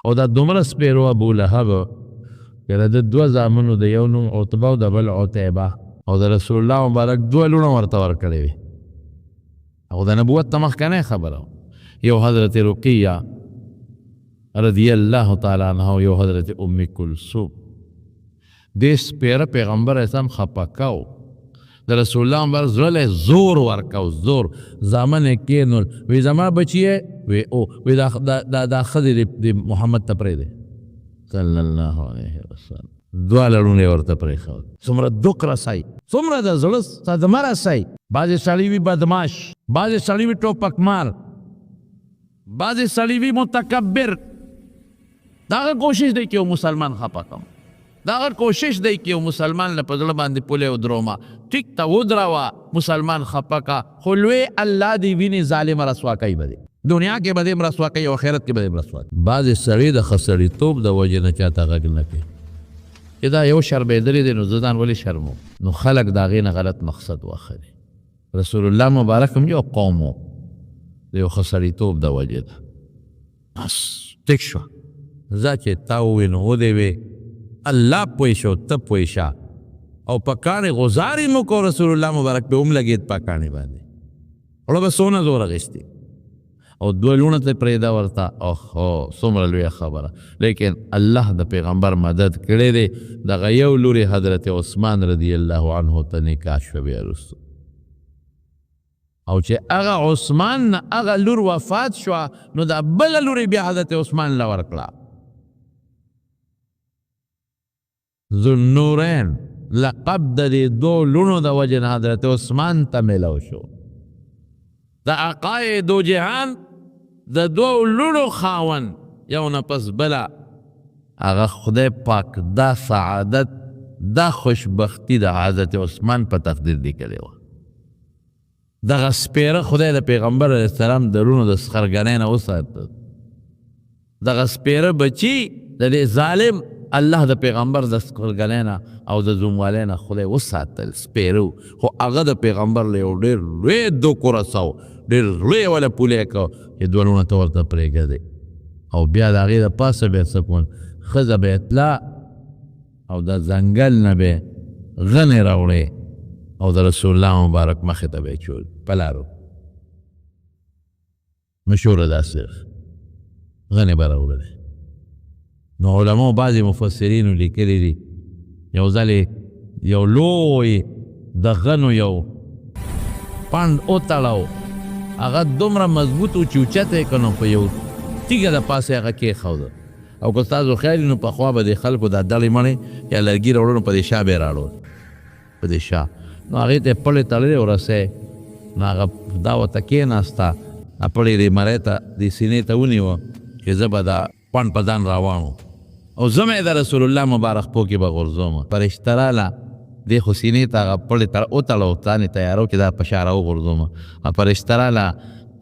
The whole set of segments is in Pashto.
او دا دومره سپیرو ابو لهب چې د ده دوه زامنو، د یو نوم عتبه او د بل عتیبه، او د رسول الله مبارک دوه لوڼه ورته ورکړې وې، او د نبوت نه مخکنۍ خبره، یو حضرت رقیه رضی الله تعالی عنها او یو حضرت ام کلثوم. دې سپیره پیغمبر اسلام خپه کاو، د رسول الله مبارک زړه له زور ورکاو، زور. زامن یې کېنول، وی زما بچی، وی او وی دا دا دا ښځې دې محمد ته پرېږدی صلی الله علیه وسلم. دوه لړونه یې ورته پرېښود. څومره دوک رسای، څومره د زړه صدمه رسای. بعضې سړي وي بدماش، بعضې سړي وي ټوپکمار، بعضې سړي وي متکبر. د هغه کوشش دی چې یو مسلمان خپه کړم، د هغه کوشش دی چې یو مسلمان له په زړه باندې پولی ودرومه. ټیک ته ودروه، مسلمان خپه کا، خو لوی الله دې ویني. ظالمه رسوا کوي به دې، دنیا کې به دې هم رسوا کوي او آخرت کې به دې هم رسوا کوي. بعضې سړي د ښه سړیتوب د وجې نه چاته غږ نه کوي چې دا یو شرمېدلی دی، نو زه ځان ولې شرموم؟ نو خلک د هغې نه غلط مقصد واخلي. رسول الله مبارک هم یو قوم و، د یو ښه سړیتوب د وجې ده. بس ټیک شوه، ځه چې تا ووې نو ودې وې، الله پوه شو، ته پوه شه. او په کاڼې غزار یې وکړو، رسول الله مبارک پې هم لګېد په کاڼې باندې، وړه به څونه زور اخیستی، او دوه لوڼه ته پرېږده ورته. اوهو، څومره لویه خبره! لیکن الله د پیغمبر مدد کړی دی. دغه یو لور حضرت عثمان رضی الله عنه ته نکاح شوه بیا وروسته، او چې هغه عثمان نه هغه لور وفات شوه، نو دا بله لور یې بیا حضرت عثمان له ورکړه. ذوالنورین لقب د دې دوو لوڼو د وجې نه حضرت عثمان ته میلاو شو. د آقای دو جهان د دوو لوڼو خاوند، یو نه پس بله. هغه خدای پاک دا سعادت، دا خوشبختی د حضرت عثمان په تقدیر لیکلې وه. دغه سپیره خدای د پیغمبر علیه السلام د لوڼو د سخرګنۍ نه وساته. دغه سپیره بچي د دې ظالم الله د پیغمبر د سخرګنۍ نه او د زوموالۍ نه خدای وساتل. سپیره، خو هغه د پیغمبر له یو ډېر لوی دوک ورساو، ډېر لوی وله پولی کړ چې دوه لوڼه ته ورته پرېږدې. او بیا د هغې د پاسه بیا څه کول؟ ښځه به یې تله او د ځنګل نه به غنې راوړې او د رسول الله مبارک مخې ته به یې چول په لارو. مشهوره داسې غنې به راوړلې. نو علماو، بعضې مفسرینو لیکلي دي، یو ځلې یو لوی د غنو یو پند وتړاو، هغه دومره مضبوط و چې اوچته یې کړ، نو په یو تیږه د پاسه هغه کېښوده. او که ستاسو خیال، نو پخوا به د خلکو دا دړې مړې یا لرګي راوړل، نو په دې شا به یې راړول، په دې شا. نو هغې ته یې پړې تړلې ورسې، نو هغه دا ورته کېناسته، پړې دې مرۍ ته، دې سینې ته ونیوه چې زه به دا پند په ځان راواڼو او زه مې د رسول الله مبارک پښو کې به غورځوم. فرشته راله، دې خو سینې ته هغه پړې تر وتړو، ځان یې تیارو چې دا په شا راوغورځوم. فرشته راله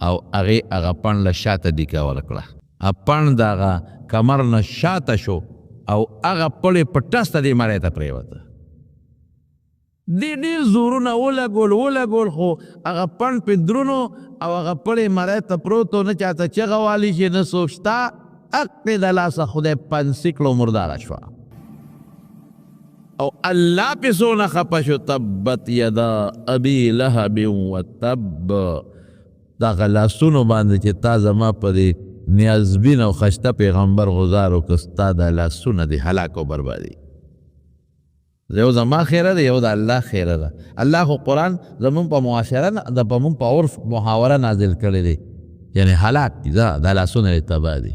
او هغې هغه پند له شاته دیکه ورکړه. پند د هغه کمر نه شاته شو او هغه پړې په ټسته دې مرۍ ته پرېوته. دې ډېر زورونه ولګول ولګول، خو هغه پند پې درونو او هغه پړې مرۍ ته پروت، نه چاته چغه والی شي، نه څوک شته. هقې د لاسه خدای پنسي کړو، مرداره شوه. او الله پې څونه خفه شو، تبت یدا ابي لهب وتب. دغه لاسونو باندې چې تا زما په دې نیازبین او خشته پیغمبر غزار وکړ، ستا دا لاسونه دې هلاک او بربادي. یو زما خیره ده، یو د الله خیره ده. الله خو قرآن زمون په معاشره، د په مونږ په عرف محاوره نازل کړی دی، یعنی هلاک دي، دا دا لاسونه دې تباه دي.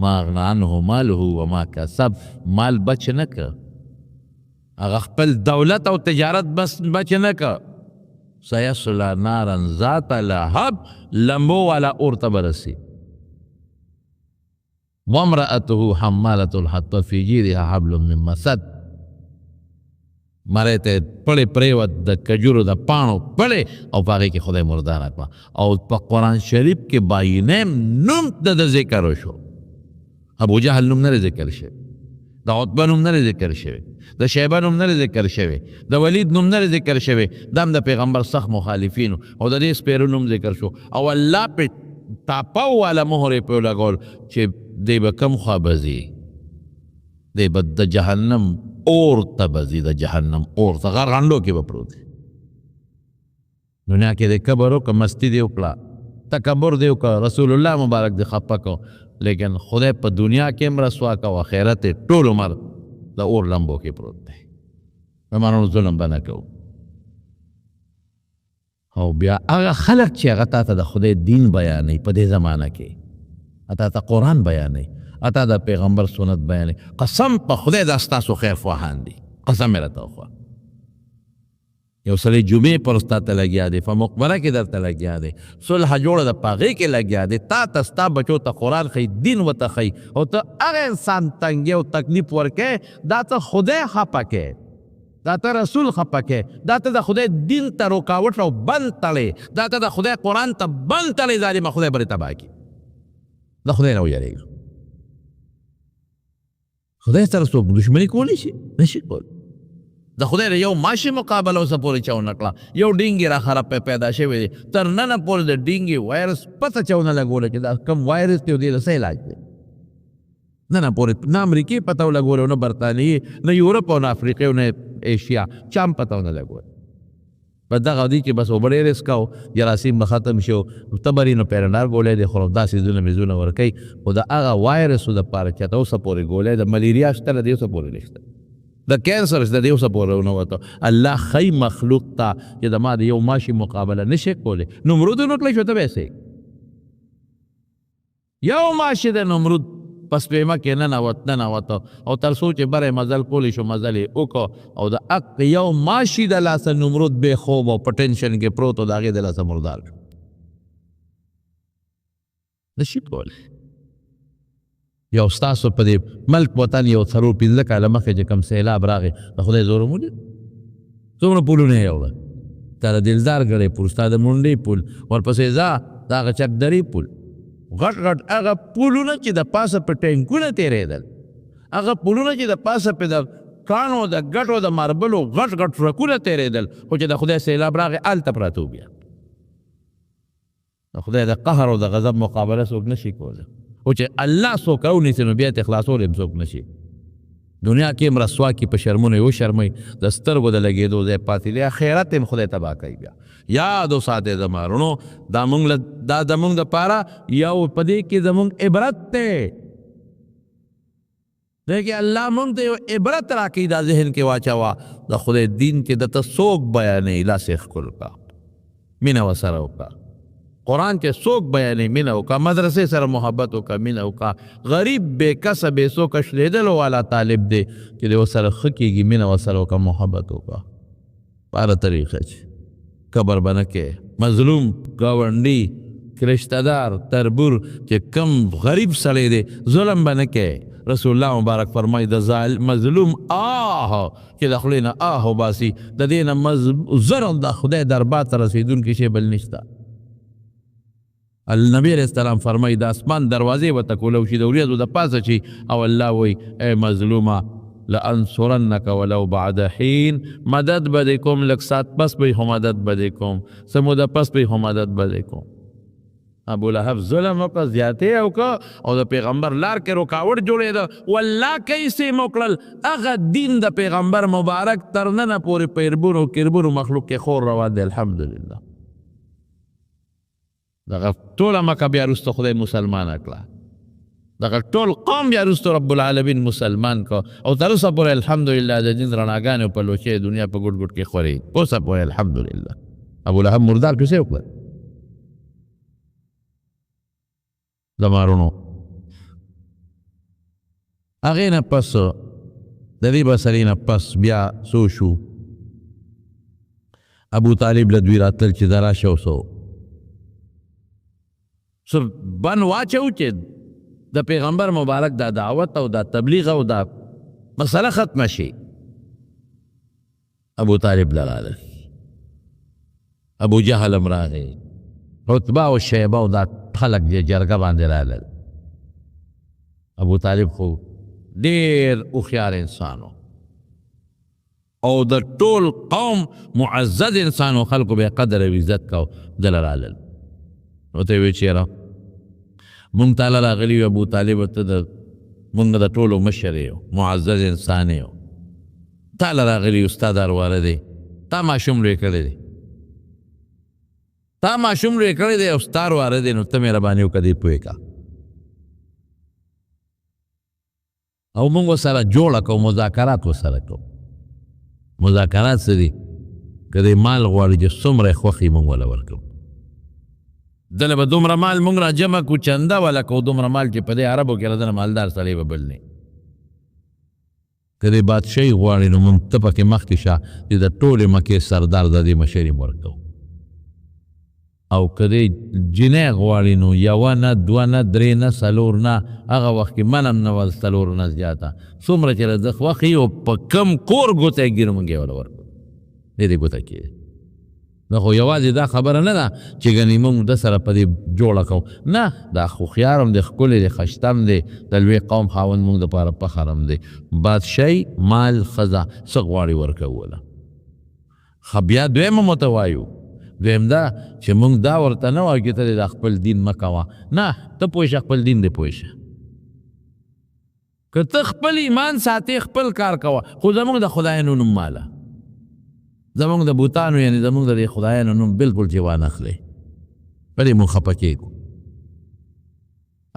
ما اغنا عنه ماله وما کسب. مال بچ نه که، هغه خپل دولت او تجارت بس بچ نه که. سیصلی نارا ذات لهب، لمبو والا اور ته به رسي. وامرأته حمالة الحطب في جیدها حبل من مسد. مرۍ ته پړې پرېوت، د کجورو د پاڼو پړې، او په هغې کې خدای مرداره کړه. او په قرآن شریف کې باینیم نوم د ده ذکر وشو. ابو جهل نوم نه ذکر شوی، د عتبه نوم نه ذکر شوی، د شیبه نوم نه ذکر شوی، د ولید نوم نه ذکر شوی. دا هم د پیغمبر سخت مخالفینو، او د دې سپیرو نوم ذکر شو او الله په ټاپاو والا مهر یې پرې ولګول چې دی به کوم خوا به ځي؟ دی به د جهنم اور ته به ځي، د جهنم اور ته، غرغنډو کې به پروت دی. دنیا کې د کبر وکړه، مستی دې وکړه، تکبر دې وکړه، رسول الله مبارک دې خفه کړ، لیکن خدای په دنیا کې هم رسوا کړه او آخرت یې ټول عمر د اور لمبو کې پروت دی. زمانو ظلم به نه کوو. او بیا هغه خلک چې هغه تا ته د خدای دین بیانوي په دې زمانه کې، تا ته قرآن بیانوي، تا د پیغمبر سنت بیانوي، قسم په خدای دا ستاسو خیر خواهان دي، قسم یې راته وخوړه. یو سړی جمعې پر ورځ تا ته لګیا دی، په مقبره کې درته لګیا دی، صلح جوړه ده په هغې کې لګیا دی، تا ته ستا بچو ته قرآن ښیي، دین ورته ښیي، او ته هغه انسان تنګي او تکلیف ورکوې، دا ته خدای خفه کوې، دا ته رسول خفه کوې، دا ته د خدای دین ته رکاوټ او بند تړې، دا ته د خدای قرآن ته بند تړې، ظالمه خدای به دې تباه کړي. د خدای نه ویرېږه. خدای سره څوک دښمني کولی شي؟ نه شي کولی. د خدای د یو ماشي مقابله اوسه پورې چا ونه کړه. یو ډینګي را خراب پیدا شوی دی، تر ننه پورې د ډینګي وایرس پته چا ونه لګوله چې دا کوم وایرس دی او دې له څه علاج دی. ننه پورې نه امریکې پته ولګوله، نه برطانیې، نه یورپ او نه افریقې او نه ایشیا، چا هم پته ونه لګوله. بس دغه دی چې بس اوبه ډېرې څکاو، جراثیم به ختم شي، تبر یې نو پیرنډار ګولۍ دی خورم، داسې څیزونه میزونه ورکوي. خو د هغه وایرسو دپاره چې تر اوسه پورې ګولۍ د ملیریا شته، له دې اوسه پورې نشته، د کینسر شته، دې اوسه پورې ونه وته. الله ښیي مخلوق ته چې د ما د یو ماشي مقابله نشي کولی. نمرود ونه کړی شو ته به یې څه؟ یو ماشي د نمرود په سپېمه کې ننوت، ننوت او تر څو چې بری مزل کولی شو مزل یې وکړ، او د حق یو ماشي د لاسه نمرود بې خوب او په ټینشن کې پروت او د هغې د لاسه مردار شو. نشي کولی. یو ستاسو په دې ملک وطن یو څلور پنځه کاله مخکې چې کوم سیلاب راغی، د خدای زور مو ولید، څومره پولونه یې وړل. ستا د دلدار ګړی پول، ستا د مونډې پول، ورپسې ځه د هغه چکدرې پول، غټ غټ هغه پولونه چې د پاسه په ټینکونه تېرېدل، هغه پولونه چې د پاسه په د کاڼو د ګټو د ماربلو غټ غټ ټرکونه تېرېدل، خو چې د خدای سیلاب راغی هلته پراته وو. بیا د خدای د قهر او د غضب مقابله څوک نشي کولی، خو چې الله څوک راونیسي نو بیا ترې خلاصولی هم څوک نشي. دنیا کې هم رسوا کړي، په شرمونو یې وشرموي، د سترګو د لګېدو ځای پاتې دی، آخرت یې هم خدای تباه کوي. بیا یاد وساتئ زما وروڼو، دا مونږ له دا زمونږ دپاره یو په دې کې زمونږ عبرت دی. دې کې الله مونږ ته یو عبرت راکوي، دا ذهن کې واچوه، د خدای دین کې درته څوک بیانوي لاس یې ښکل کړه، مینه ورسره وکړه. قرآن کې څوک بیانوي مینه وکړه، مدرسې سره محبت وکړه، مینه وکړه. غریب بې کسه بې څوکه شلېدلو والا طالب دی چې دی ورسره ښه کېږي، مینه ورسره وکړه، محبت وکړه. په هره طریقه چې کبر به نه کوې. مظلوم ګاونډي رشتهدار تربور چې کم غریب سړی دی ظلم به نه کوې. رسول الله مبارک فرمایي د مظلوم آه چې د خولې نه آه وباسي، د دې نه زر د خدای دربار ته رسېدونکی شی بل نشته. النبی علیہ السلام فرمایي د اسمان دروازې به تکولو شي، د وریځو د پاسه شي، او الله وایي ای مظلومه لانصرنک ولو بعد حین، مدد به دې کوم، لږ ساعت پس به یې خو مدد به دې کوم، څه موده پس به یې خو مدد به دې کوم. ابو لهب ظلم وکړ، زیاتی یې وکړ، او د پیغمبر لار کې رکاوټ جوړېده. والله کیسې مو کړل، هغه دین د پیغمبر مبارک تر ننه پورې په اربونو کربونو مخلوق کې خور روان دی، الحمدلله. دغه ټوله مکه بیا وروسته خدای مسلمانه کړه، دغه ټول قوم بیا وروسته رب العالمین مسلمان کړ، او تر اوسه پورې الحمدلله د دین رڼاګانې په لوچې دنیا په ګوټ ګوټ کې خورې، اوسه پورې الحمدلله. ابو لهب مردار کیسې وکړه. زمارونو هغې نه پس د دې بسرې نه پس بیا څو شو، ابو طالب له دوی راتلل چې دا راشه اوسو څه بن واچو چې د پیغمبر مبارک دا دعوت او دا تبلیغ او دا مسله ختمه شي. ابو طالب له راغلل، ابو جهل هم راغی، عتبه او شیبه او دا خلک دې جرګه باندې راغلل. ابو طالب خو ډېر هوښیار انسان و او د ټول قوم معزز انسان و، خلکو به قدر او عزت کاوه. دله راغلل، ورته یې وویل چې یاره مونږ تعالی راغلی یو، ابو طالب ته د مونږ د ټولو مشر یو، معزز انسان یو، تعالی راغلی استاد ورواره دی، تا ماشوم لوی کړی دی، تا ماشوم لوی کړی دی او ستا ورواره دی، نو ته مهرباني وکړه دې پوه کړه او مونږ ورسره جوړه کوو، مذاکرات ورسره کوو. مذاکرات څه دي؟ که دی مال غواړي چې څومره یې خوښ وي مونږ وله ورکوو، دله به دومره مال مونږ را جمع کړو، چنده وله کوو، دومره مال چې په دې عربو کې راځنه مالدار سړی به بل نه. که دی بادشاهي غواړي نو مونږ ته پکې مخکې شه چې د ټولې مکې سردار د دې مشري م ورکوو. او که دی جینۍ غواړي نو یوه نه، دوه نه، درې نه، څلور نه، هغه وخت کې منم نه وه څلور نه زیاته، څومره چې د خوښ وي او په کم کور ګوته یې ږدي نو مونږ یې وله ورکوو، دې دې ګوته کېږي. دا خو یوازې دا خبره نه ده چې ګنې مونږ د سره په دې جوړه کوو، نه، دا هوښیار هم دی، ښکلی دی، ښایسته هم دی، د لوی قوم خاوند مونږ دپاره فخر هم دی، بادشاهي، مال، ښځه څه غواړي ورکوو وله. ښه بیا دویم هم ورته وایو، دویم دا چې مونږ دا ورته نه وایو چې ته دې دا خپل دین مه کوه، نه، ته پوه شه خپل دین دې پوه شه، که ته خپل ایمان ساتې خپل کار کوه، خو زمونږ د خدایانو نوم ماله، زمونږ د بوتانو یعنې زمونږ د دې خدایانو نوم بالکل چې وانخلې، په دې مونږ خفه کېږو.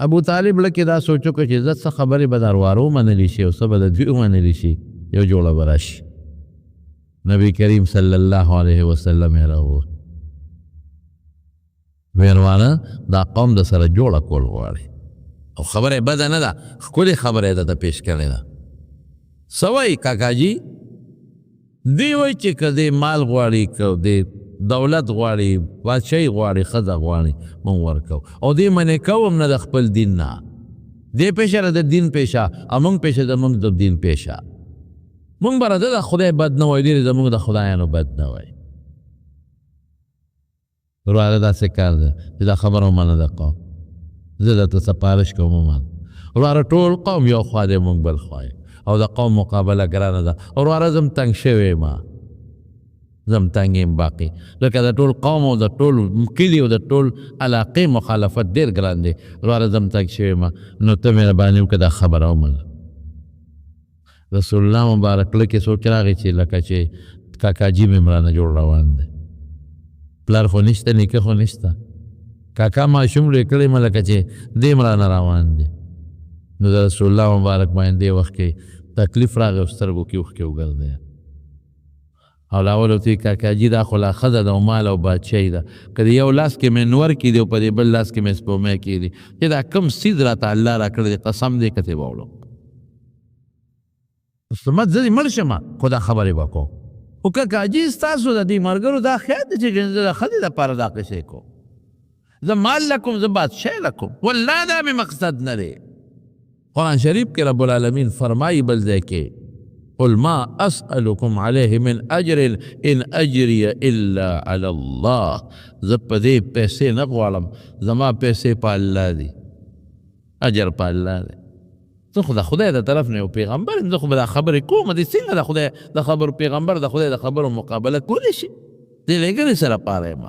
ابو طالب لکه دا سوچ وکړ چې زه څه خبرې به د اروارو منلی شي او څه به د دوی ومنلی شي، یو جوړه به راشي. نبی کریم صلی الله علیه وسلم یې راوغوښت، ویروانه دا قوم د سره جوړه کول غواړي، او خبره یې بده نه ده، ښکلې خبره یې درته پیش کړې ده. څه وایي کاکاجي؟ دی وایي چې که دی مال غواړي، که دی دولت غواړي، بادشاهي غواړي، ښځه غواړي، مونږ ورکوو، او دی منې کوو هم نه د خپل دین نه، دی پېښه د دین پېښه او مونږ پېښه زمونږ د دین پېښه، مونږ به د خدای بد نه وایو، دی زمونږ د خدایانو بد نه وایي. ورواره داسې کار دی چې دا خبره ومنه د قوم، زه درته سفارش کوم ومنه. ورواره ټول قوم یو خوا دی، مونږ بل خوا یو، او د قوم مقابله ګرانه ده. ورواره زه هم تنګ شوی یم، زه هم تنګ یم باقي، لکه د ټول قوم او د ټول کلي او د ټول علاقې مخالفت ډېر ګران دی. ورواره زه هم تنګ شوی یم، نو ته مهرباني وکړه دا خبره ومنه. رسول الله مبارک لکه سوچ راغی چې لکه چې کاکاجي مې رانه جوړ روان دی، پلار خو نشته، نیکه خو نشته، کاکا ماشوم لوی کړی مه، لکه چې دی هم رانه روان دی. نو د رسول الله مبارک باندې وخت کې تکلیف راغی او سترګو کې اوښکې وګرځېدې، او لاول ورته ویل کاکاجي دا خو لا ښځه ده او مال او بادشاهي ده، که د یو لاس کې مې نور کېدی او په دې بل لاس کې مې سپوږمۍ کېدی، چې دا کوم څیز راته الله راکړی دی قسم دی که ترې به وړم، سمت زه دې مړ شم خو دا خبرې به کوم. خو کاکاجي ستاسو د دې ملګرو دا خیال دی چې زه د ښځې دپاره دا قصې کوم، زه مال له کوم، زه بادشاهي له کوم، والله دا مې مقصد نه دی. قرآن شریف کې رب العالمین فرمایي بل ځای کې قل ما أسألكم عليه من أجر إن أجري إلا على الله، زه په دې پیسې نه غواړم، زما پیسې په الله دي، اجر په الله دی، زه خو د خدای د طرف نه یو پیغمبر یم، زه خو به دا خبرې کوم، دې څنګه د خدای د خبرو پیغمبر د خدای د خبرو مقابله کولی شي؟ دې لېږلې سره پاره یم،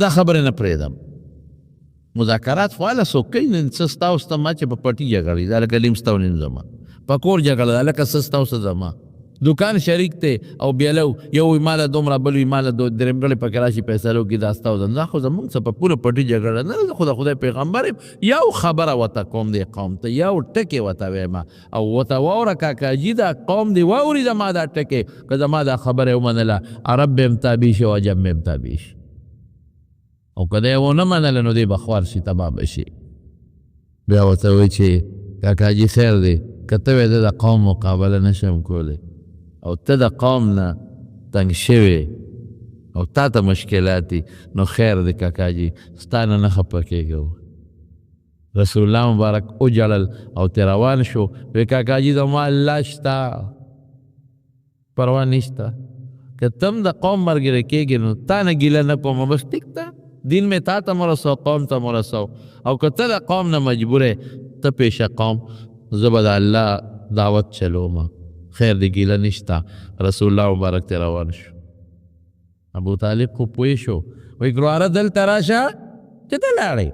دا خبرې نه پرېږدم. مذاکرات خو هله څوک کوي، نن څه ستا او ستا ما چې په پټي جګړې دا لکه نیم ستا او نیم زما، په کور جګړه ده لکه څه ستا او څه زما، دوکان شریک دی او بیلو یو وي ماله دومره بل وي ماله درېیمګړی پکې راشي فیصله وکړي دا ستا او زما، دا خو زموږ څه په پوره پټي جګړه نه ده، زه خو د خدای پیغمبر یم، یو خبره ورته کوم دې قوم ته، یو ټکی ورته وایم او ورته واوره کاکاجي دا قوم دې واوري زما دا ټکی، که زما دا خبره یې ومنله عرب به هم تابع شي او عجم به هم تابع شي، او که دی ونه منله نو دی به خوار شي تباه به شي. بیا ورته وایي چې کاکاجي خیر دی، که ته وایې زه د قوم مقابله نه شم کولی او ته د قوم نه تنګ شوې او تا ته مشکلات دي، نو خیر دی کاکاجي ستا نه نه خفه کېږم. رسول الله مبارک وژړل او ترې روان شو، وایي کاکاجي زما الله شته، پروا نشته، که ته هم د قوم ملګری کېږې نو تا نه ګیله نه کوم، بس ټیک ده، دین مې تا ته ورسو قوم ته ورسو، او که ته د قوم نه مجبور یې ته پېشه قوم، زه به د الله دعوت چلوم، خیر دی ګیله نشته. رسول الله مبارک ته روان شو. ابو طالب خو پوه شو، وایي ګرواره دلته راشه چې ته لاړې،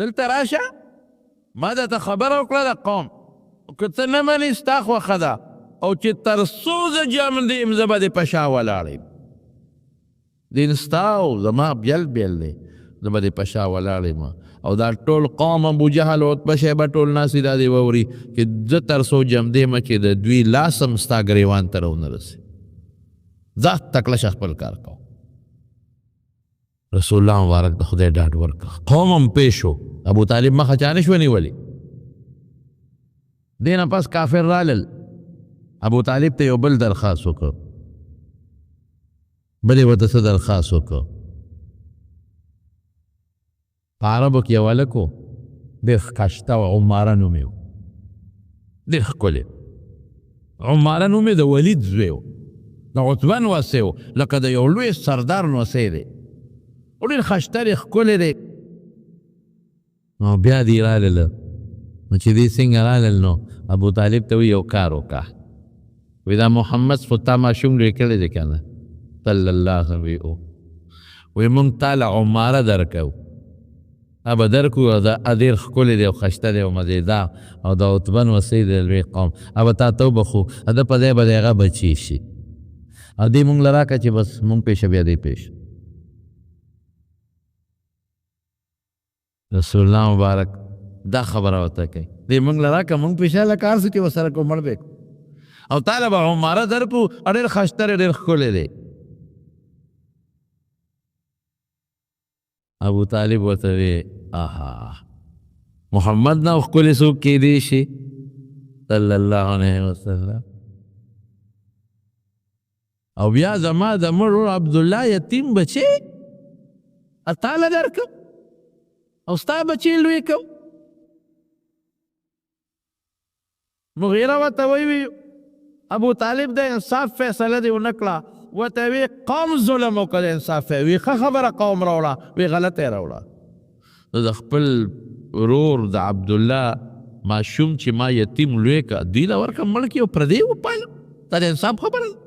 دلته راشه، ما درته خبره وکړه د قوم، که ته نه منې ستا خوښه ده، او چې تر څو زه ژوندی یم زه به دې په شا ولاړ یم. دین ستا او زما بېل بېل دی، زه به دې په شا ولاړ یم. او دا ټول قوم ابو جهل او عتبه شیبه ټول ناست دي، دا دې واوري چې زه تر څو ژوندی یم چې د دوی لاس هم ستا ګریوان ته راونه رسي. ځه تکړه شه خپل کار کوه. رسول الله مبارک د خدای ډاډ ورکړ، قوم هم پېښ شو، ابو طالب مخه چا نه شوه نیولې. دې نه پس کافر رالل، ابو طالب ته یو بل درخواست وکړ، بل یې ورته څه درخواست وکړ. په عربو کې یو هلک و، ډېر ښکشته و، عماره نوم یې و، ډېر ښکلی. عماره نوم یې د ولید زوی و، د عتبه نوسی و، لکه د یو لوی سردار نوسی دی، او ډېر ښایسته دی، ښکلی دی. نو بیا دی رالل، نو چې دی څنګه رالل نو ابو طالب ته وایي یو کار وکړه، وایي دا محمد خو تا ماشوم لوی کړی دی که نه صلی الله علیه وسلم، وایي مونږ تا له عماره درکوو، دا به درکو، او دا ډېر ښکلی دی او ښایسته دی او مزېدار، او د عتبه نوسی دی لوی قوم، دا به تا ته وبخښو، د په ځای به د هغه بچی شي، او دې مونږ له راکړه چې بس مونږ پېښه بیا دې پېښ. رسول الله مبارک دا خبره ورته کوي، دې مونږ له راکړه، مونږ پېښه لکه هر څه چې ورسره کوو مړ به کړو، او تا له به عماره درکړو، او ډېر ښایسته دی، ډېر ښکلی دی. ابو طالب ورته وی آها محمد نه ښکلی څوک کېدی شي صلی الله علیه وسلم، او بیا زما د مړ ورور عبدالله یتیم بچی تا له درکړم او ستا بچی لوی کړم. مغیره ورته وایي ابو طالب د انصاف فیصله دې ونه کړه، ورته وی قوم ظلم وکړ، انصاف وی ښه خبره قوم راوړه، وی غلطه یې راوړه. نو د خپل ورور د عبدالله ماشوم چې ما یتیم لوی کړه دوی له ورکړم مړ کړي او پردی وپالم، دا د انصاف خبره ده،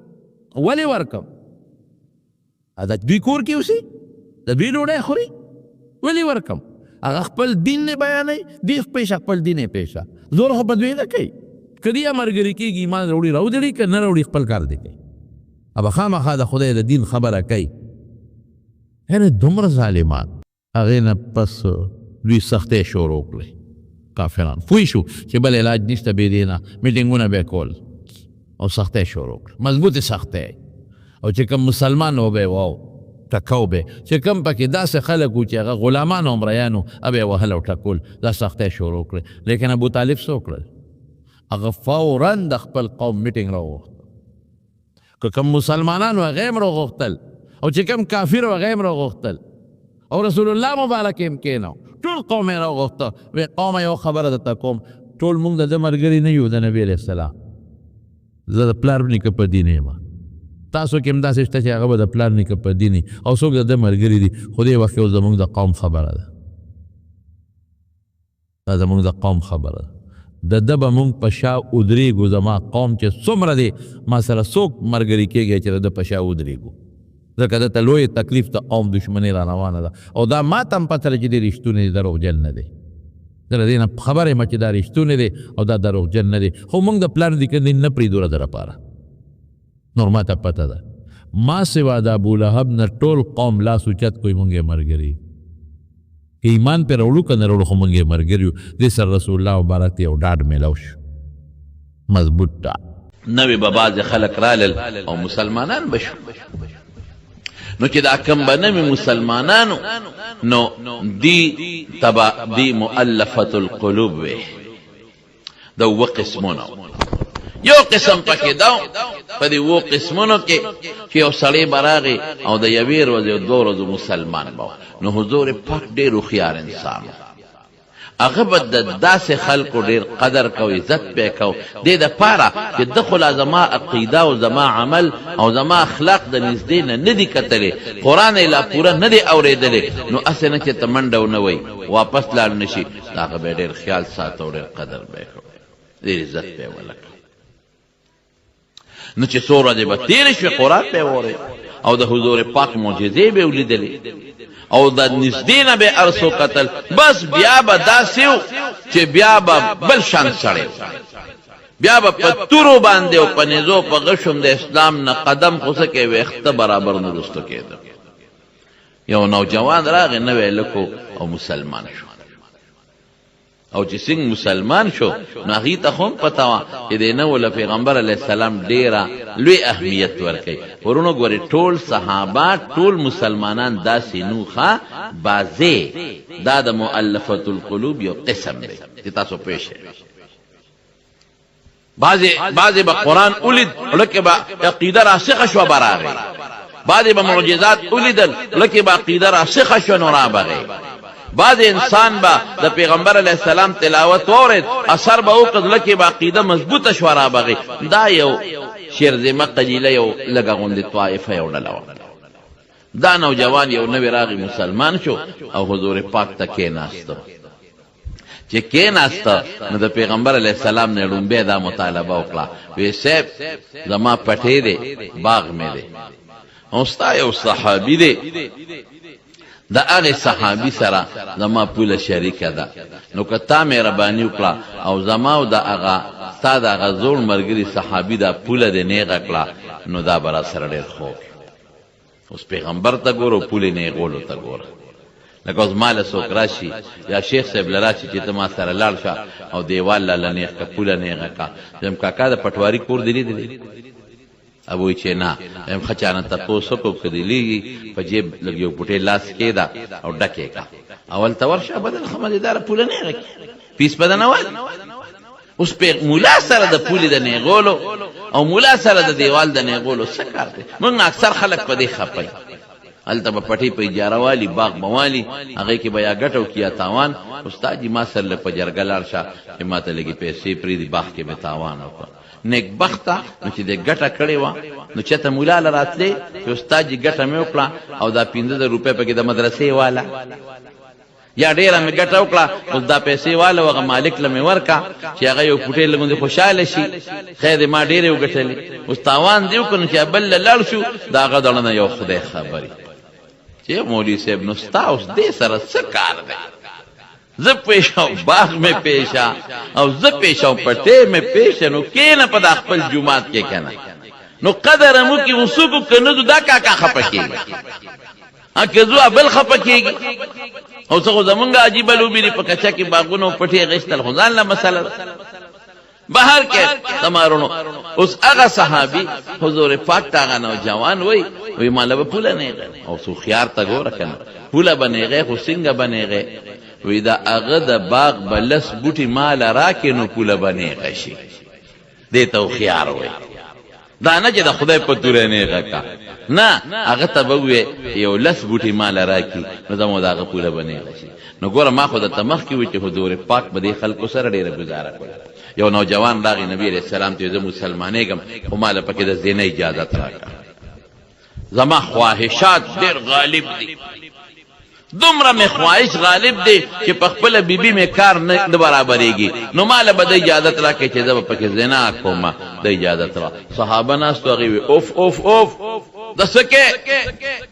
ولې ورکړم؟ د دوی کور کې اوسي، د دوی ډوډۍ خوري، ولې ورکړم؟ هغه خپل دین نه بیانوي، دی پېښه خپل دین یې پېښه، زور خو په دوی نه کوي. که دی مرګري کېږي ایمان راوړي راودړي، که نه راوړي خپل کار دی کوي، به خامخا د خدای د دین خبره کوي. یعنې دومره ظالمان. هغې نه پس دوی سختۍ شروع کړې، کافران پوه شو چې بل علاج نشته بې دې نه، میټینګونه به یې کول او سختۍ شروع کړې، مضبوطې سختۍ. او چې کوم مسلمان و به یې واو ټکاو به، چې کوم پکې داسې خلک وو چې هغه غلامان او مریان وو، هغه به یې وهل او ټکول، دا سختۍ شروع کړې. لیکن ابو طالب څه وکړل؟ هغه فوراً د خپل قوم میټینګ راوغوښت، که کوم مسلمانان وو هغه یې هم راوغوښتل، او چې کوم کافر وو هغه یې هم راوغوښتل، او رسول الله مبارک یې هم کښېناو، ټول قوم یې راوغوښته. وی قومه یو خبره درته کوم، ټول موږ د ده ملګري نه یو، د نبي علیه السلام، زه د پلار نیکه په دین یم، تاسو کې هم داسې شته چې هغه به د پلار نیکه په دین او څوک د ده ملګري دي، خو دې وخت کې زموږ د قوم خبره ده، دا زموږ د قوم خبره ده، د ده به موږ په شا ودرېږو، زما قوم چې څومره دی ما سره څوک ملګري کېږي چې د ده په شا ودرېږو، ځکه ده ته لوی تکلیف د قوم دښمني را روانه ده، او دا ما ته هم پته ده چې دی رښتونی دی دروغجن نه دی، زه له دې نه خبر یم چې دا رښتونی دی او دا دروغجن نه دی، خو موږ د پلار نیکه دین نه پرېږدو د ده لپاره، نور ما ته پته ده، ما سوا د ابو لهب نه ټول قوم لاس اوچت کوي، موږ یې ملګري، که ایمان پرې راوړو که نه راوړو خو موږ یې ملګري یو. دې سره رسول الله مبارک ته یو ډاډ میلاو شو، مضبوط ډاډ. نوې به بعضې خلک رالل او مسلمانان به شو، نو چې دا کوم به نوي مسلمانانو نو دی تبا دی مؤلفة القلوب وي، د اووه قسمونو یو قسم پکې دا په دې اوو قسمونو کې چې یو سړی به راغی او د یوې ورځې او دوو ورځو مسلمان به و، نو حضور پاک ډېر هوښیار انسان و، هغه به د داسې خلکو ډېر قدر کو، عزت به یې کو، دې دپاره چې ده خو لا زما عقیده او زما عمل او زما اخلاق د نږدې نه نه دي کتلې، قرآن یې لا پوره نه دی اورېدلی، نو هسې نه چې ته منډه ونه وهي واپس لاړ نه شي، د هغه به یې ډېر خیال ساته او ډېر قدر به یې کو، ډېر عزت به یې ولکړ. نو چې څو ورځې به تېرې شوې قرآن به یې واورېد او د حضور پاک معجزې به یې ولیدلې، او د نږدې نه به هر څوک قتل. بس بیا به داسې و چې بیا به بل شان سړی و، بیا به په تورو باندې او په نیزو په غشو هم د اسلام نه قدم خو څه کې ویښته برابر نه وروسته کېده. یو نوجوان راغی، نوی لکو او مسلمان شو. او چې څنګه مسلمان شو نو هغوی ته خو هم پته وه چې دی نوو له پیغمبر علیه السلام ډېره لوی اهمیت ورکوي. وروڼو ګورې ټول صحابه ټول مسلمانان داسې نو ښه بعضې دا د مؤلفة القلوب یو قسم دی چې تاسو پوه شئ. بعضې بعضې به قرآن ولید زړه کې به عقیده راسخه شوه به راغی، بعضې به معجزات ولیدل زړه کې به عقیده راسخه شوه نو رابغی، بعضې انسان به د پیغمبر علیه السلام تلاوت واورېد اثر به وکړ زړه کې به عقیده مضبوطه شوه رابغی. دا یو شرذمه قلیله یو لږه غوندې طایفه یو ډله وه. دا نوجوان یو نوی راغی مسلمان شو او حضور پاک ته کېناسته. چې کېناسته نو د پیغمبر علیه السلام نه ړومبی دا مطالبه وکړه، وی صاحب زما پټی دی، باغ مې دی او ستا یو صحابي دی، د هغې صحابي سره زما پوله شریکه ده، نو که تا مهرباني وکړه او زما او د هغه ستا د هغه زوړ ملګري صحابي دا پوله دې نېغه کړه نو دا به راسره ډېر ښه وکړي. اوس پیغمبر ته ګوره او پولې نیغولو ته ګوره. لکه اوس ما له څوک راشي یا شیخ صاحب له راشي چې ته ما سره لاړ شه او دیوال لاله نیغ که، پوله نیغه که، زم کاکا د پټواري کور دې لیدلی؟ ابو چې نه. وایم ښه چا نه تپوس وکړو که دې لیږي په جیب لږ یو پوټی لاس کېږده او ډک یې که او هلته ورشه بدل ښه مزېداره پوله نیغه کړي پیس به درنه والي. اوس په مولا سره د پولې د نیغولو او مولا سره د دیوال د نیغولو څه کار دی؟ موږ اکثر خلک په دې خپه یو. هلته به پټې په اجاره والي، باغ به والي، هغې کې به یا ګټه وکړي یا تاوان. استاد جي ما سره لږ په جرګه لاړ شه چې ما ته لږې پیسې پرېږدي، باغ کې مې تاوان وکړ. نېکبخته نو چې دې ګټه کړې وه نو چېرته مولا له راتلې چې استاد جي ګټه مې وکړه او دا 5000 روپۍ پکې د مدرسې واله. یا ډیره مې ګټه وکړه اوس دا پیسې واله هغه مالک له مې ورکا چې هغه یو پوټې لږ غوندې خوشحاله شي، خیر دی ما ډېرې وګټلې، اوس تاوان دی وکړو نو چې بل له لاړ شو د هغه د نه یو خدای خبري چې مولوي صاحب نو ستا اوس دې سره څه کار دی؟ زه پېښه او باغ مې پېښه او زه پېښه او پټې مې پېښه، نو کېنه په دا خپل جومات کې که نه نو قدر مو کې وسوکو که نه دا کاکا خفه کېږي، که ځو بل خفه کېږي. او څه خو زمونږ عجیبه لوبې دي، په کچه کې باغونه او پټې غشتل خو ځان له مسله ده. بهر کې تمارونو اوس هغه صحابي حضور پاک ته هغه نوجوان وای وی ماله به پوله نیغه او څو خيار ته ګوره کنه پوله به نیغه خو څنګه به نیغه؟ وی دا هغه د باغ به لس بوټي مال راکې نو پوله به نیغه شي. دې ته هوښیار وایي، دا نه چې د خدای په توره نیغه کا، نه هغه ته به ووایې چې یو لس بوټي ماله راکړي نو زموږ د هغه پوله به نیغه شي. نو ګوره ما خو درته مخکې وویل چې حضور پاک به دې خلکو سره ډېره ګزاره کوله. یو نوجوان راغی نبي علیه السلام ته ویې زه مسلمانېږم خو ماله پکې د زنا اجازت راکړه، زما خواهشات ډېر غالب دي، دومره مې خواهش غالب دی چې په خپله بیبي مې کار نه برابرېږي، نو ما له به د اجازت راکړې چې زه به پکې زنا کوم، د اجازت را. صحابه ناست وو، هغوی وی اوف اوف اوف د څه کې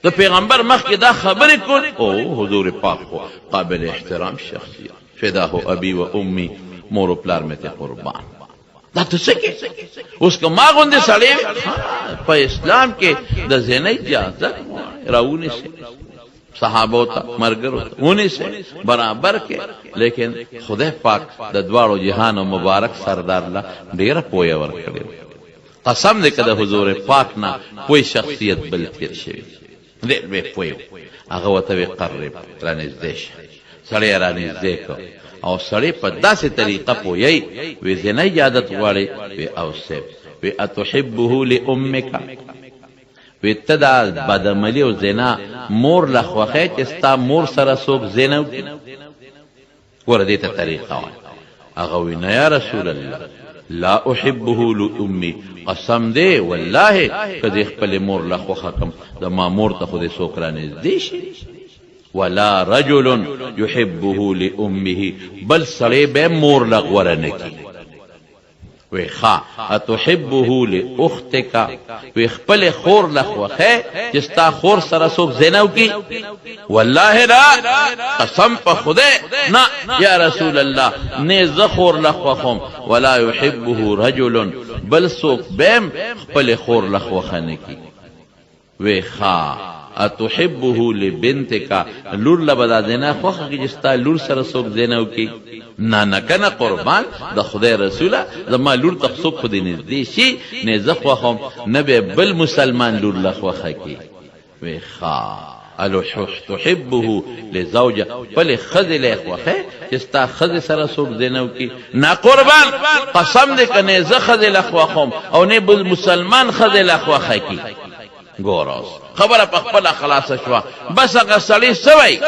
د پیغمبر مخکې دا خبرې کول. او حضور پاک خو قابل احترام شخصیت، فداه ابي و امي، مور و پلار مې ته قربان، دا ته څه کې؟ اوس که ما غوندې سړی په اسلام کې د زنا اجازه راونیسي، صحابو ته مرګرو ته ونیسي برابر کې، لیکن خدای پاک د دواړو جهانو مبارک سردار له ډیره پوهه ورکړې. قسم دې که د حضور پاک نه پوه شخصیت بل تیر شوی ډېر لوی پوه و. هغه ورته وی قرب، رانږدې شه. سړی یې رانږدې کړ او سړی په داسې طریقه پوهوي، وی زنا اجازت غواړې؟ وی او صیب. وی اتحبه لامک؟ وی ته دا بدعملي او زنا مور له خوښوې چې ستا مور سره څوک زنا وکړي؟ ګوره دې ته طریقه وایي. هغه وی نه یا رسول الله لا احبه لامي، قسم دی والله که زه خپلې مور له خوښه کړم زما مور ته خو دې څوک رانږدې شي. ولا رجل يحبه لامه، بل سړی به مور له غوره نه کړي. وی ښا اتحبه لاختک، وی خپل خور له خوښه چې ستا خور سره څوک زنا وکړي؟ والله لا، قسم په خدای نه یا رسول الله، نه زه خور له خوښوم، ولا يحبه رجل، بل څوک بهم خپل خور له خوښه نه کړي. وی ښا اتحبه لبنتک، لور له به دا زنا خوښه کړي چې ستا لور سره څوک زنا وکړي؟ نه نه کنه قربان د خدای رسوله، زما لور ته څوک خو دې نږدې شي، نه زه خوښوم نه به بل مسلمان لور له خوښه کړي. وی ښا الو تحبه لزوجه، خپلې ښځې له یې خوښه چې ستا ښځې سره څوک زنا وکړي؟ نه قربان قسم دې که نه زه ښځې له خوښوم او نه بل مسلمان ښځې له خوښه کړي. ګوره اوس خبره په خپله خلاصه شوه. بس هغه سړی څه وایي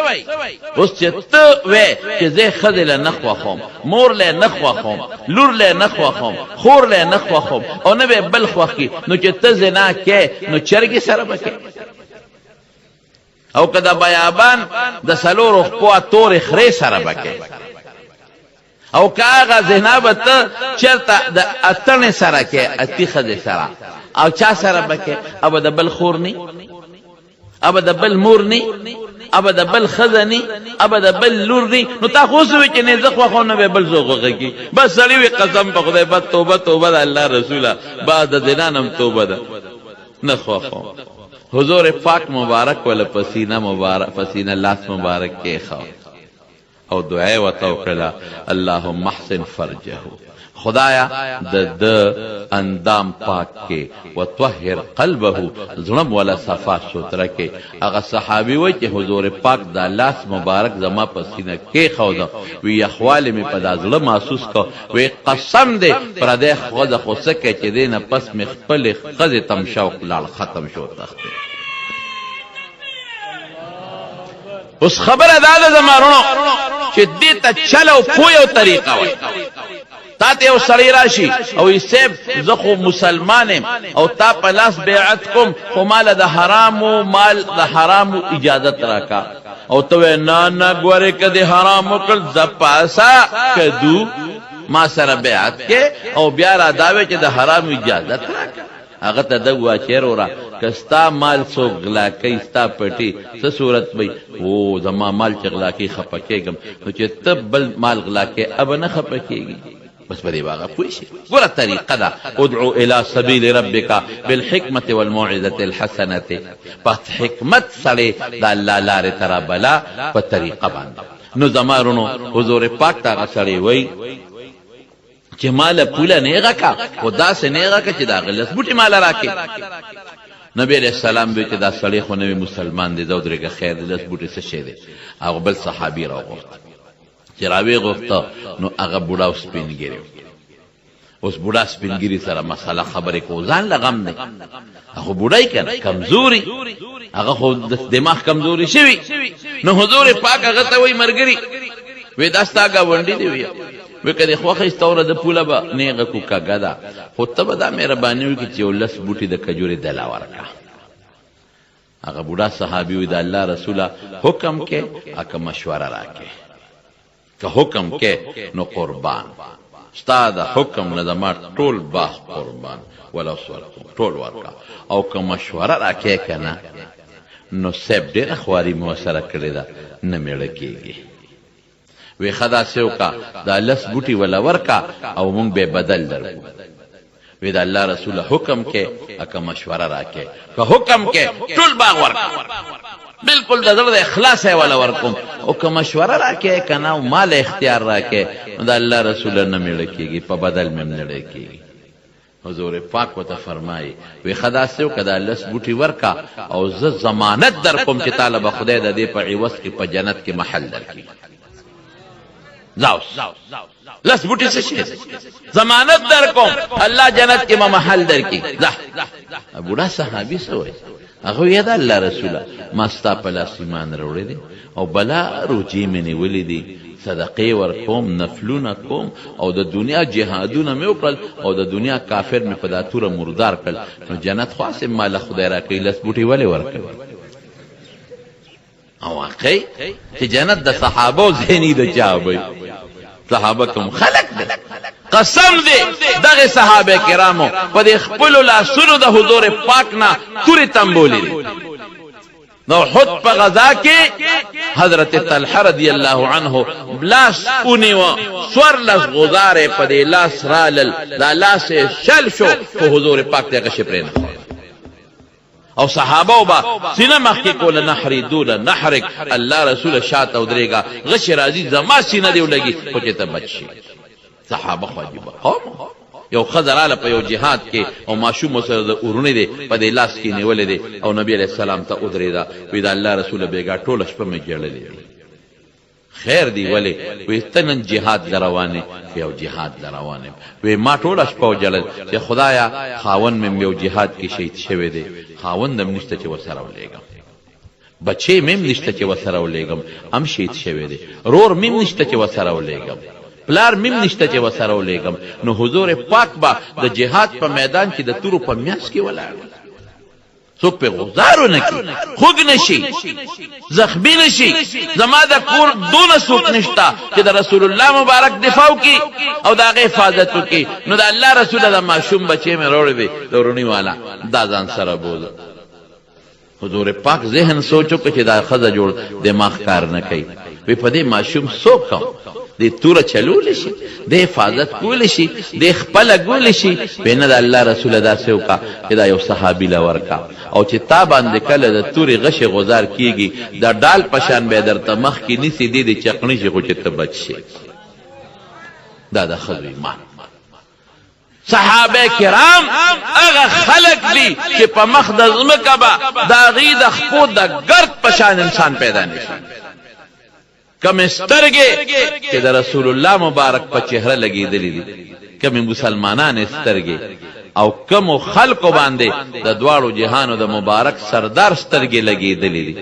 اوس چې ته وې چې زه ښځې له نه خوښوم، مور له نه خوښوم، لور له نه خوښوم، خور له نه خوښوم او نه به بل خوښ کړي، نو چې ته زنا کې نو چرګې سره به کې، او که د بیابان د څلورو خپو تورې خرې سره به کې، او که هغه زنا به ته چېرته د اتڼې سره کې، اتي ښځې سره، او چا سره به کې؟ او به د بل خور نی، او به د بل مور نی، او به د بل ښځه نی، او به د بل لور نی. نو تا خو اوس وویل چې نه زه خوښوم نه به بل څوک خوښه کړي. بس سړي وي قسم په خدای، بس توبه توبه ده الله رسوله، بس د زنا نه هم توبه ده، نه خوښوم. حضور پاک مبارک وله پسینه مبارک پسینه لاس مبارک کېښود او دعا یې ورته وکړله، اللهم احسن فرجه، خدایه د ده اندام پاک کې، وطهر قلبه، زړه هم وله صفا سوتره کې. هغه صحابي وایي چې حضور پاک دا لاس مبارک زما په سینه کېښود، وي یخوالی مې په دا زړه محسوس کړ، وي قسم دی پردی ښځه خو څه کوې چې دې نه پس مې خپلې ښځې ته هم شوق لاړ ختم شو تښتېد. اوس خبره دا ده زما وروڼو چې دې ته چل او پوه او طریقه وایي. تا ته یو سړی راشي او وایي صاحب زه خو مسلمان یم او تا په لاس بیعت کوم، خو ماله د حرامو مال د حرامو اجازت راکا، او ته وایې نه نه ګورې که دې حرام وکړ زه پاسه کدو ما سره بیعت کې او بیا را دا وایې چې د حرامو اجازت راکا. هغه ته ده ووایه چه روره که ستا مال څوک غلا کوي ستا پټي څه صورت به وي؟ هو زما مال چې غلا کوي خپه کېږم، نو چې ته بل مال غلا کوې ابه نه خپه کېږي؟ بس په دې به هغه پوه شي. ګوره طریقه ده، ادعو الی سبیل ربک بالحکمة والموعظة الحسنة، په حکمت سړی د الله لارې ته رابله په طریقه باندې. نو زما وروڼو حضور پاک ته هغه سړی وایي چې ماله پوله نیغه کا، خو داسې نیغه که چې د هغه لس بوټي ماله راکې. نبی علیه السلام وی چې دا سړی خو نوی مسلمان دی، زه ودرېږه خیر دی، لس بوټي څه شی دی؟ هغه بل صحابي راوغوښت، چې راویې غوښته نو هغه بوډا او سپین ږیری و. اوس بوډا سپین ږیري سره مسله خبرې کوو، ځان له غم دی، هغه بوډای کنه کمزوري، هغه خو دماغ کمزوري شوی. نو حضور پاک هغه ته وایي مرګري، وی دا ستا ګاونډي دی، وی وی که دې خوښه ستوره د پوله به نیغه کو کږه ده، خو ته به دا مهرباني وکړي چې یو لس بوټي د کجورې دله ورکړه. هغه بوډا صحابي وی د الله رسوله حکم کې اکه مشوره راکې؟ که حکم کې نو قربان ستا د حکم نه زما ټول باغ قربان، ولا ورکوم ټول ورکا، او که مشوره راکې که نه نو صاحب ډېره خواري مې ورسره کړې ده، نه مېړه کېږي. وی ښه داسې وکړه دا لس بوټي وله ورکه او مونږ به بدل درکو. وی د الله رسوله حکم کې اکه مشوره راکې؟ که حکم کې ټول باغ ورکه، بالکل د زړه د اخلاص یې وله ورکوم، او که مشوره راکې که نه او مال اختیار راکې نو د الله رسوله نه میړه کېږي، په بدل مې هم نړی کېږي. حضور پاک ورته فرمایي، وی ښه داسې وکړه دا لس بوټي ورکه او زه ضمانت در کوم چې تاله به خدای د دې په عوض کې په جنت کې محل درکړي. ځه اوس لس بوټي څه شی، ضمانت در کوم الله جنت کې ما محل درکړي، ځه. بوډا صحابي څه وایي؟ هغه وی د الله رسوله ما ستا په لاس ایمان راوړی دی او بلا روجې مې نیولې دي، صدقې ورکوم، نفلونه کوم او د دنیا جهادونه مې وکړل او د دنیا کافر مې په دا توره مردار کړل، نو جنت خو هسې ما له خدای راکوي، لس بوټي ولې ورکوي؟ او واقعي چې جنت د صحابه ځای نه د چا وي؟ صحابه کوم خلق دی؟ قسم دی دغه صحابه کرامو په دې خپلو لاسونو د حضور پاک نه تورې تمبولې دي. نو احد په غزا کې حضرت طلحه رضی الله عنه لاس ونیو، 14 غزارې په دې لاس رالل، دا لاس یې شل شو، خو حضور پاک ته غشې پرې نه او صحابه به سینه مخکې کوله، نحري دون نحرک، الله رسول شاته ودرېږه، غشې راځي زما سینه دې ولګي خو چې ته بچ شې. صحابه خو عجیبه قوم. یو ښځه راله په یو جهاد کې او ماشوم ورسره د ورونې دی په دې لاس کې نیولی دی او نبي علیه السلام ته ودرېده، وی د الله رسوله بېګا ټوله شپه مې ژړلې دي، خیر دی ولې؟ وی ته نن جهاد له روان یې؟ وی او جهاد له روان یم. وی ما ټوله شپه وژړل چې خدایه خاوند مې یو جهاد کې شهید شوی دی، خاوند هم نشته چې ورسره ولېږم، بچی مې هم نشته چې ورسره ولېږم، هم شهید شوی دی، رور مې هم نشته چې ورسره ولېږم، پلار مې هم نشته چې ورسره ولېږم. نو حضور پاک به د جهاد په میدان کې د تورو په میانځ کې ولاړ وي، څوک پې غوزار ونه کړي، خوږ نه شي، زخمي نه شي. زما د کور دونه څوک نشته چې د رسول الله مبارک دفاع وکړي او د هغه حفاظت وکړي. نو د الله رسوله د ماشوم بچی مې راوړی دی، د وروني والا دا ځان سره بوځه. حضور پاک ذهن سوچ وکړ چې دا ښځه جوړ دماغ کار نه کوي، وی په دې ماشوم څوک کوم دې توره چلولی شي، دې حفاظت کولی شي، دې خپله ګولی شي؟ وی نه د الله رسوله داسې وکړه چې دا یو صحابي له ورکړه او چې تا باندې کله د تورې غشې غوزار کیږي د ډال په شان به یې درته مخکې نیسي، دې دې چقڼي شي خو چې ته بچ شې. دا د ښځو ایمان. صحابه کرام هغه خلق دي چې په مخ د ځمکه به د هغوی د خپو د ګرد په شان انسان پیدا نه شي. کومې سترګې چې د رسول الله مبارک په چهره لګېدلې دي، کومې مسلمانانې سترګې او کومو خلکو باندې د دواړو جهانو د مبارک سردار سترګې لګېدلې دي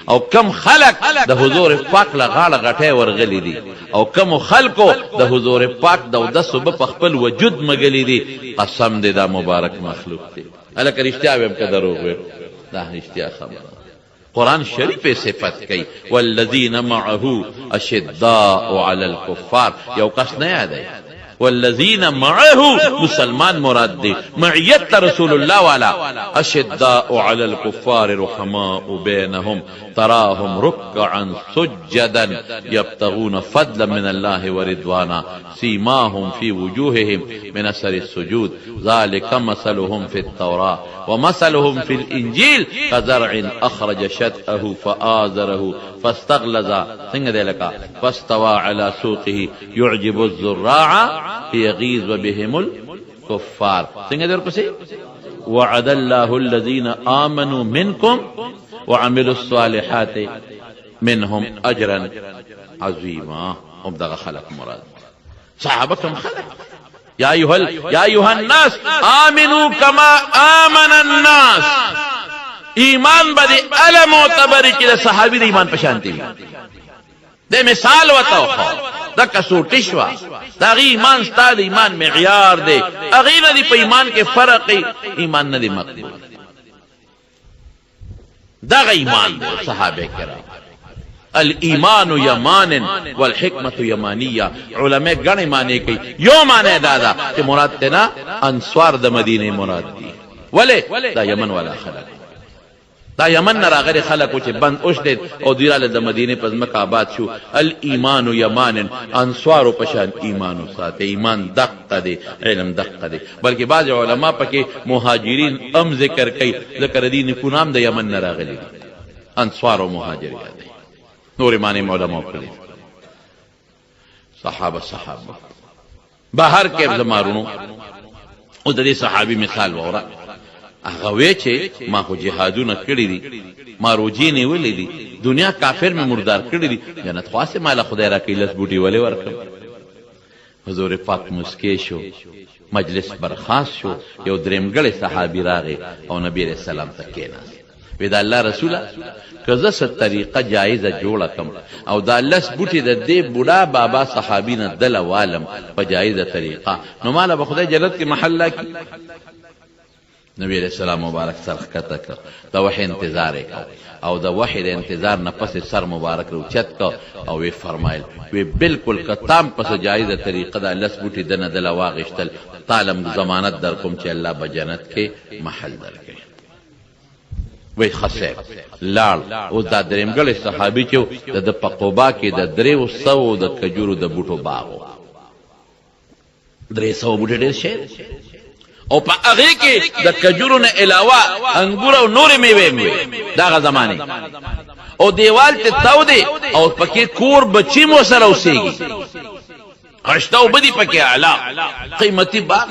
او کوم خلک د حضور پاک له غاړه غټی ورغلي دي او کومو خلکو د حضور پاک د اودس اوبه په خپل وجود مږلي دي، قسم دی دا مبارک مخلوق دی. هلکه رښتیا وایم که دروغ وایم؟ دا رښتیا خبره ده. قرآن شریف یې صفت کوي، والذین معه اشداء علی الکفار، یو کس نه یادوي، والذین معه مسلمان مراد دی، معیت رسول الله والا، اشداء علی الکفار رحماء بینهم تراهم رکعا سجدا یبتغون فضلا من الله ورضوانا سیماهم فی وجوههم من اثر السجود ذلک مثلهم فی التوراة ومثلهم فی الانجیل کزرع اخرج شطأه فآزره فاستغلظ څنګه دی لکه فاستوی علی سوقه يعجب الزراع ليغيظ بهم الكفار څنګه دی ورپسې وعد الله الذين آمنوا منكم وعملوا الصالحات منهم اجرا عظیما. هم دغه خلق مراد صحابه کوم خلق؟ یا ایها یا ایها الناس آمنو کما آمن الناس. ایمان به د اله معتبري چې د صحابي د ایمان په شان دی. د مثال وته وښوه، دا کسوټي شوه، د هغې ایمان ستا د ایمان معیار دی، هغې نه دې په ایمان کې فرق وي، ایمان نه دی مقبول. دغه ایمان دی صحابه کرام. الایمان یمان والحکمت یمانیه، علماء ګڼې معنی کوي، یو معنی دا ده چې مراد ترې انصار د مدینې مراد دي. ولې؟ دا یمن والا خلک، دا یمن نه راغلي خلک وو چې بند وشلېد او دوی راله د مدینې په ځمکه آباد شو. الایمان یمان، انصارو په شان ایمان وساته، ایمان دقه دی، علم دقه دی. بلکې بعضې علما پکې مهاجرین هم ذکر کوي، ځکه د دې نیکونه هم د یمن نه راغلي دي. انصار او مهاجر یادوي، نورې معنی هم علماو کړې دي. صحابه صحابه بهر کې زما رونو او د دې صحابي مثال وره. هغه وی چې ما خو جهادونه کړي دي، ما روجې نیولې دي، دنیا کافر مې مردار کړي دي، جنت خو هسې ماله خدای راکوي، لس بوټي ولې ورکړم؟ حضور پاک مسکی شو، مجلس برخاست شو، یو درېمګړی صحابي راغی او نبی علیه السلام ته کېناست. وی د الله رسوله که زه څه طریقه جایزه جوړه کم او دا لس بوټي د دې بوډا بابا صحابي نه دله والم په جایزه طریقه، نو ماله به خدای جنت کې محل راکړي؟ نبی علیه السلام مبارک سر ښکته کړ، د وحې انتظار یې کاوه او د وحې د انتظار نه پس یې سر مبارک راوچت کړ او ویې فرمایل، وې بلکل که تا هم په څه جایزه طریقه دا لس بوټي ده نه دله واخیستل، تا له هم ضمانت درکوم چې الله به جنت کې محل درکوي. وی ښه صاحب لاړ. اوس دا درېمګړی صحابي چې و، د ده په قبا کې د درېو سوو د کجورو د بوټو باغ و. 300 بوټي ډېر شی او په هغې کې د کجورو نه علاوه انګور او نورې میوې هم وې د هغه زمانې، او دیوال ته تاو دی او پکې کور بچي مو سره اوسېږي، خشته اوبه دي پکې، اعلی قیمتي باغ.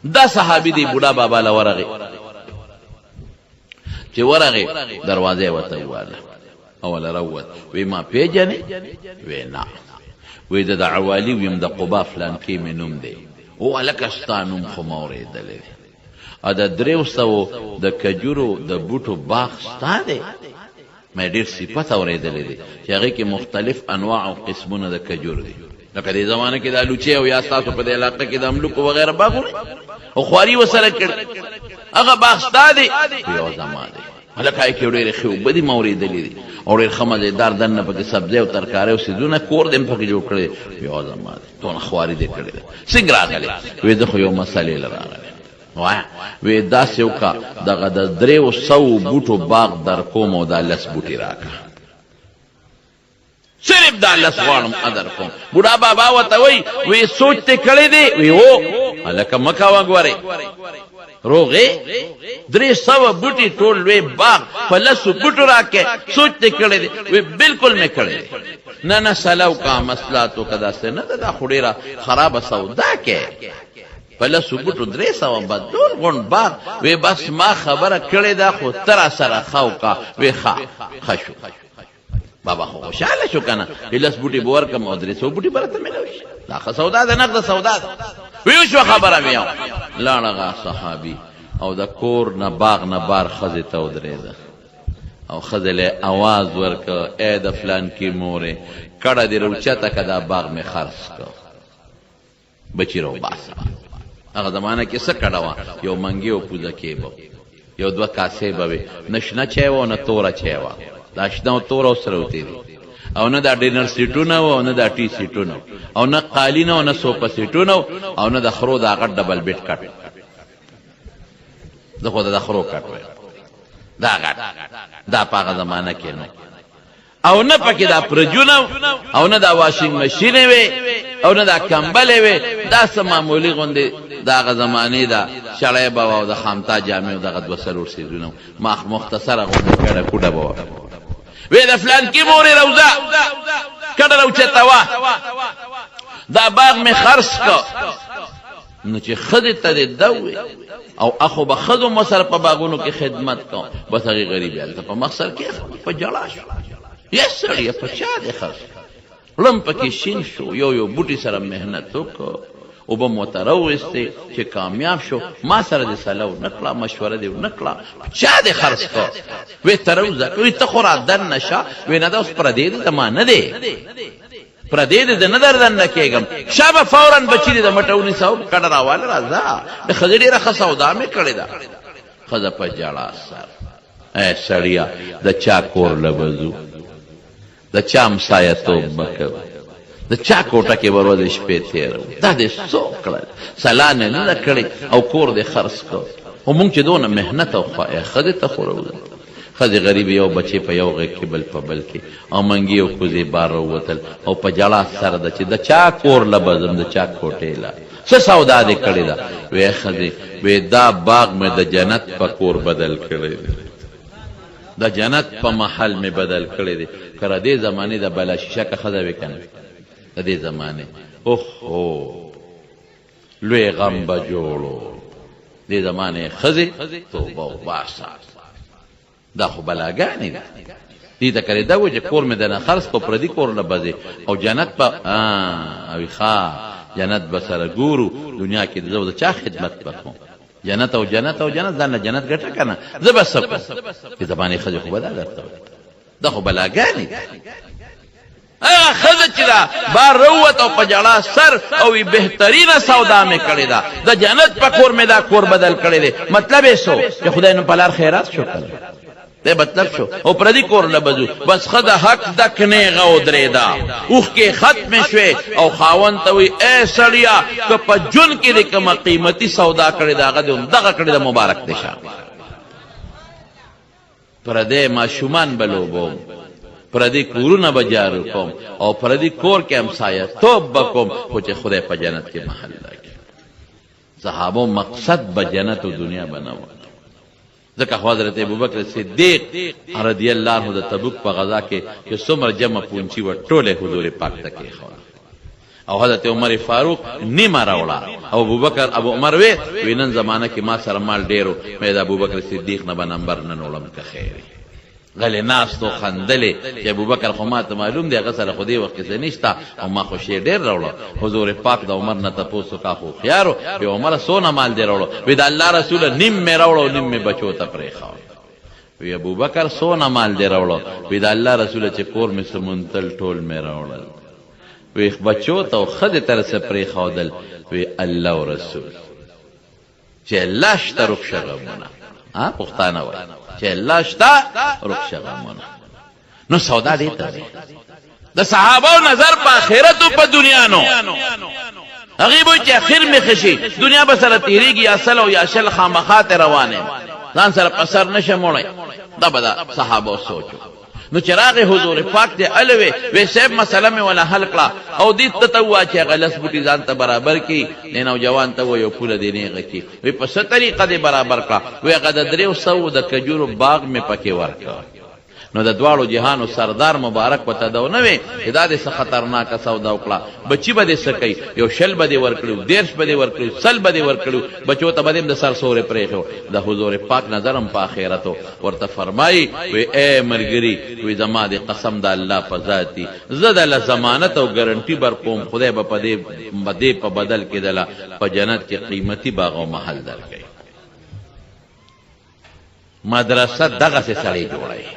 دا صحابي دی بوډا بابا له ورغی، چې ورغی دروازه یې ورته وواله او له راووت. وی ما پېژنې؟ وی نه. وی زه د عوالي ویم، د قبا فلانکې مې نوم دی. او هلکه ستا نوم خو ما اورېدلی دی، او د 300 د کجورو د بوټو باغ ستا دی؟ ما یې ډېر صفت اورېدلی دی چې هغې کې مختلف انواع او قسمونه د کجور دي، لکه دې زمانه کې د الوچې او یا ستاسو په دې علاقه کې د املوکو وغیره باغونه او خواري ورسره کړې، هغه باغ ستا دی؟ یو زما دی. هلکه هغې کې ډېرې ښې اوبه دي، ما اورېدلي دي، او ډېر ښه مزېدار دننه پکې سبزۍ او ترکارۍ او څیزونه، کور دې هم پکې جوړ کړی دی. یو زما دی. دونه خواري دې کړې ده، څنګه راغلې؟ وې زه خو یو مسئلې له راغلی. وایه. وې داسې وکړه، دغه د 300 بوټو باغ درکوم او دا لس بوټي راکړه، صرف دا لس غواړم ادر کوم. بوډا بابا ورته وایي، وی سوچ ته کړی دی؟ وی هو. هلکه مه کوه ګورې روغې، 300 بوټي ټول لوی باغ په لسو بوټو راکې، سوچ ته کړی دی؟ وی بالکل مې کړی دی. نه نه، سلا وکړه، مسلات وکړه، داسې نه ده، دا خو ډېره خرابه سودا کې، په لسو بوټو 300 بدلول غونډ باغ. وی بس ما خبره کړې ده، خو ته راسره ښه وکړه. وی ښه ښه شو. بابا خو خوشاله شو کنه، لس بوټي به ورکړم او 300 بوټي به راته میلاو شي، دا ښه سودا ده، نغده سودا ده. وی شو خبره مې. یو لاړ هغه صحابي او د کور نه باغ نه بار ښځې ته ودرېده او ښځې له اواز ورکړ، ای د فلانکي مورې، کډه دې راوچته که، دا باغ مې خرڅ کړ، بچی راوباسه. هغه زمانه کې څه کډه وه؟ یو منګی او پوزه کې به یو دوه کاسې به وې، نه شنه چای وه او نه توره چای وه، دا شنه او توره اوس راوتې دي، او نه دا ډینر سیټونه وو او نه دا ټي سیټونه، او نه قالینه او نه سوپه سیټونه، او نه د خرو دا غټ ډبل بیډ کټ. زه خو د خرو کټ وایم، دا غټ دا په هغه زمانه کې نو، او نه پکې دا پرجونه او نه دا واشنګ ماشین وي او نه دا کمبلې وي، دا څه معمولي غوندې د هغه زمانې دا شړی به وه او د خامتا جامې او دغه دوه څلور څیزونه، مخ مختصره غوندې کډه کوډه به وه. وې د فلانکي مورې روزه کډه راوچته وه، دا باغ مې خرڅ کړ. نو چې ښځې ته دې ده ووې او اخو به ښځو مو سره په باغونو کې خدمت کوم، بس هغې غریبې هلته په مخ سر کېښود، په ژړا شو. یا سړیه په چا دې خرڅ ړم پکې شین شو، یو یو بوټي سره محنت وکړ، اوبه مو ورته راوویستې چې کامیاب شو، ما سره دې سلا ونه کړه، مشوره دې ونه کړه، په چا دې خرڅ کړ؟ وې ته راوځه، وې ته خو را دننه شه. وې نه، دا اوس پردی دی، زما نه دی، پردې دې نه در دننه کېږم. شابه فورا بچی دې د مټه ونیسه او کډه راواله، راځه، د ښځې ډېره ښه سودا مې کړې ده. ښځه په ژړا سر، ای سړیه، د چا کور له به ځو، د چا همسایه توب به کوو، د چا کوټه کې به ورځې شپې تېروو، دا دې څه وکړل؟ سلا نه نه ده کړې او کور دې خرڅ کړ، خو مونږ چې دونه محنت او ښځې ته خو راوځو. ښځې غریبې یو بچی په یو غیږ کې بل په بل کې او منګي او کوزې بار راووتل او په ژړا سره ده چې د چا کور له به ځم، د چا کوټې له، څه سودا دې کړې ده؟ وې ښځې، وې دا باغ مې د جنت په کور بدل کړی دی، د جنت په محل مې بدل کړی دی. که د دې زمانې د بلا شیشه که ښځه وې که نه د دې زمانې، اوهو لوی غم به جوړو. دې زمانې ښځې توبه وباسه، دا خو بلاګانې دي. دې ته کړې دا و چې کور مې دنه خرڅ کو، پردي کور له بځې او جنت په او ښا جنت به سره ګورو. دنیا کې زه د چا خدمت وکړم؟ جنت او جنت او جنت، ځان له جنت ګټه کنه، زه به څه کوم؟ دې زمانې ښځې خو به دا درته وایي، دا خو بلاګانې دي. هغه ښځه چې دا بار روت او په ژړا سر او وی بهترینه سودا مې کړې ده، د جنت په کور مې دا کور بدل کړی دی. مطلب یې څه چې خدای نو په لار خیرات شو کنه، دی مطلب شو او پردي کور له به ځو. بس ښځه هک دک نېغه ودرېده، اوښکې ختمې شوې او خاوند ته وایي ای سړیه که په ژوند کې دې کومه قیمتي سودا کړې ده هغه دې همدغه کړې ده، مبارک دې شه. پردی ماشومان به لوبوم، پردي کورونه به جارو کوم او پردي کور کې همسایه توب به کوم، خو چې خدای په جنت کې محل راکړي. صحابو مقصد به جنت او دنیا به نه وه، ځکه خو حضرت ابوبکر صدیق رضی الله عنه د تبوک په غزا کې چې څومره جمع پونچي وه ټوله حضور پاک ته کېښوده او حضرت عمر فاروق نیمه راوړه او ابوبکر ابو عمر وی وی نن زمانه کې ما سره مال ډیرو مې د ابوبکر صدیق نه به نمبر نن وړم که خیر غلی ناست و خندلې چې ابوبکر خو ماته معلوم دی هغه سره خو دې وخت کې څه نشته او ما خو شی ډېر راوړو. حضور پاک د عمر نه تپوس وکړ خو هوښیار و، وی عمره څونه مال دې راوړو؟ وی د الله رسوله نیم مې راوړو او نیم مې بچو ته پرېښود. وی ابوبکر څونه مال دې راوړو؟ وی د الله رسوله چې کور مې څه مونتل ټول مې راوړل. وی بچو ته او ښځې ته څه پرېښودل؟ وی الله او رسول. چې الله شته رک شه غمونه. ها پښتانه وایي چې الله شته رک شه غمونه. نو سودا دې ته دی د صحابه نظر په آخرت او په دنیا نو هغه به چې اخر مې خشي دنیا به سره تیریږي، یا سل او یا شل خامخا ته روانه ځان سره په سر نشه موړی. دا به د صحابه سوچو. نو چې راغی حضور پاک ته الوی وی صاحب مسله مې ولا حل کړه او دې ته ته ووایه چې هغه لس بوټي ځان ته برابر کړي، دې نوجوان ته ووایه یو پوله دې نېغه کړي. وی په څه طریقه دې برابر کړه؟ وی هغه د دریو سوو د کجورو باغ مې پکې ورکړ. نو د دواړو جهانو سردار مبارک ورته دا ونه وی چې دا دې څه خطرناکه سودا وکړه، بچي به دې څه کوي، یو شل به دې ورکړي وو، 30 به دې ورکړي وو، 100 به دې ورکړي وو، بچو ته به دې هم د سر سوری پرېښی وو. د حضور پاک نظر هم په آخرت و، ورته فرمايي، وي ای ملګري، وي زما دې قسم د الله په ذات وي، زه دله ضمانت او ګرنټي برکوم، خدای به په دې دې په بدل کې دله په جنت کې قیمتي باغ او محل درکوي. مدرسه دغسې سړی جوړوي.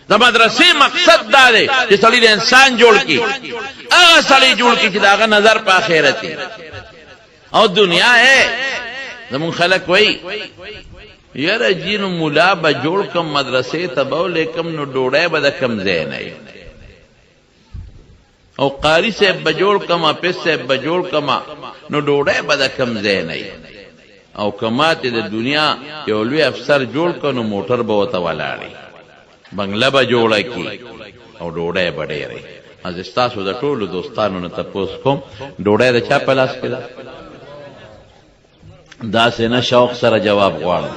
د مدرسې مقصد دا دی چې سړی د انسان جوړ کړي، هغه سړی جوړ کړي چې د هغه نظر په آخرت وي او دنیا یې. زمونږ خلک وایي یاره جی نو ملا به جوړ کم، مدرسې ته به ولیکم، نو ډوډۍ به د کوم ځای نه وي، او قاري صاحب به جوړ کم، حافظ صاحب به جوړ کم، نو ډوډۍ به د کوم ځای نه وي، او که ماته د دنیا یو لوی افسر جوړ کړ نو موټر به ورته ولاړ وي، بنګله به جوړه کړي او ډوډۍ به ډېره وي. زه ستاسو د ټولو دوستانو نه تپوس کوم، ډوډۍ د چا په لاس کې ده؟ داسې نه شوق سره جواب غواړم،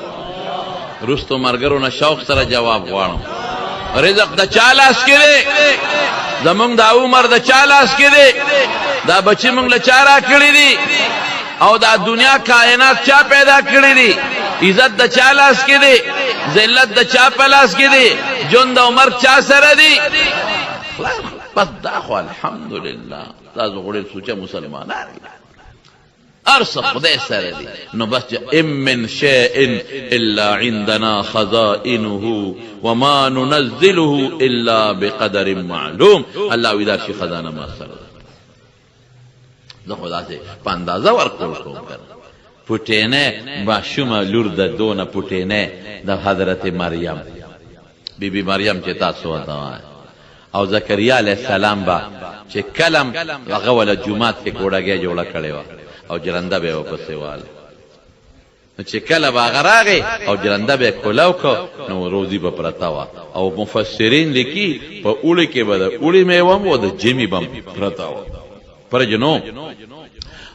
رستو مرګرو نه شوق سره جواب غواړم. رزق د چا لاس کې دی؟ زمونږ د عمر د چا لاس کې دی؟ دا بچی مونږ له چا را کړی دي؟ او دا دنیا کائنات چا پیدا کړی دي؟ عزت د چا لاس کې دی؟ ذلت د چا په لاس کې دی؟ ژوند او مرګ چا سره دی؟ بس دا خو الحمدلله تاسو خو ډېر سوچه مسلمانان هر څه خدای سره دي. نو بس چې ام من شیء الا عندنا خزائنه وما ننزله الا بقدر معلوم. الله وی دا شي خزانه ما سره ده، زه خو داسې په اندازه ورکول کوم که نه. پوټینه ماشومه لور د دونه پوټینه د حضرت مریم بی بی مریم چې تاسو ورته وایئ او زکریا علیه السلام به چې کله هم هغه وله جومات کې کوډګۍ جوړه کړې وه او جرنده به یې ورپسې واله، نو چې کله به هغه راغی او جرنده به یې کولاو کړ نو روزي به پرته وه. او مفسرین لیکي په اوړي کې به د اوړي میوه هم وه، د ژمي به هم پرته وه. پرجنو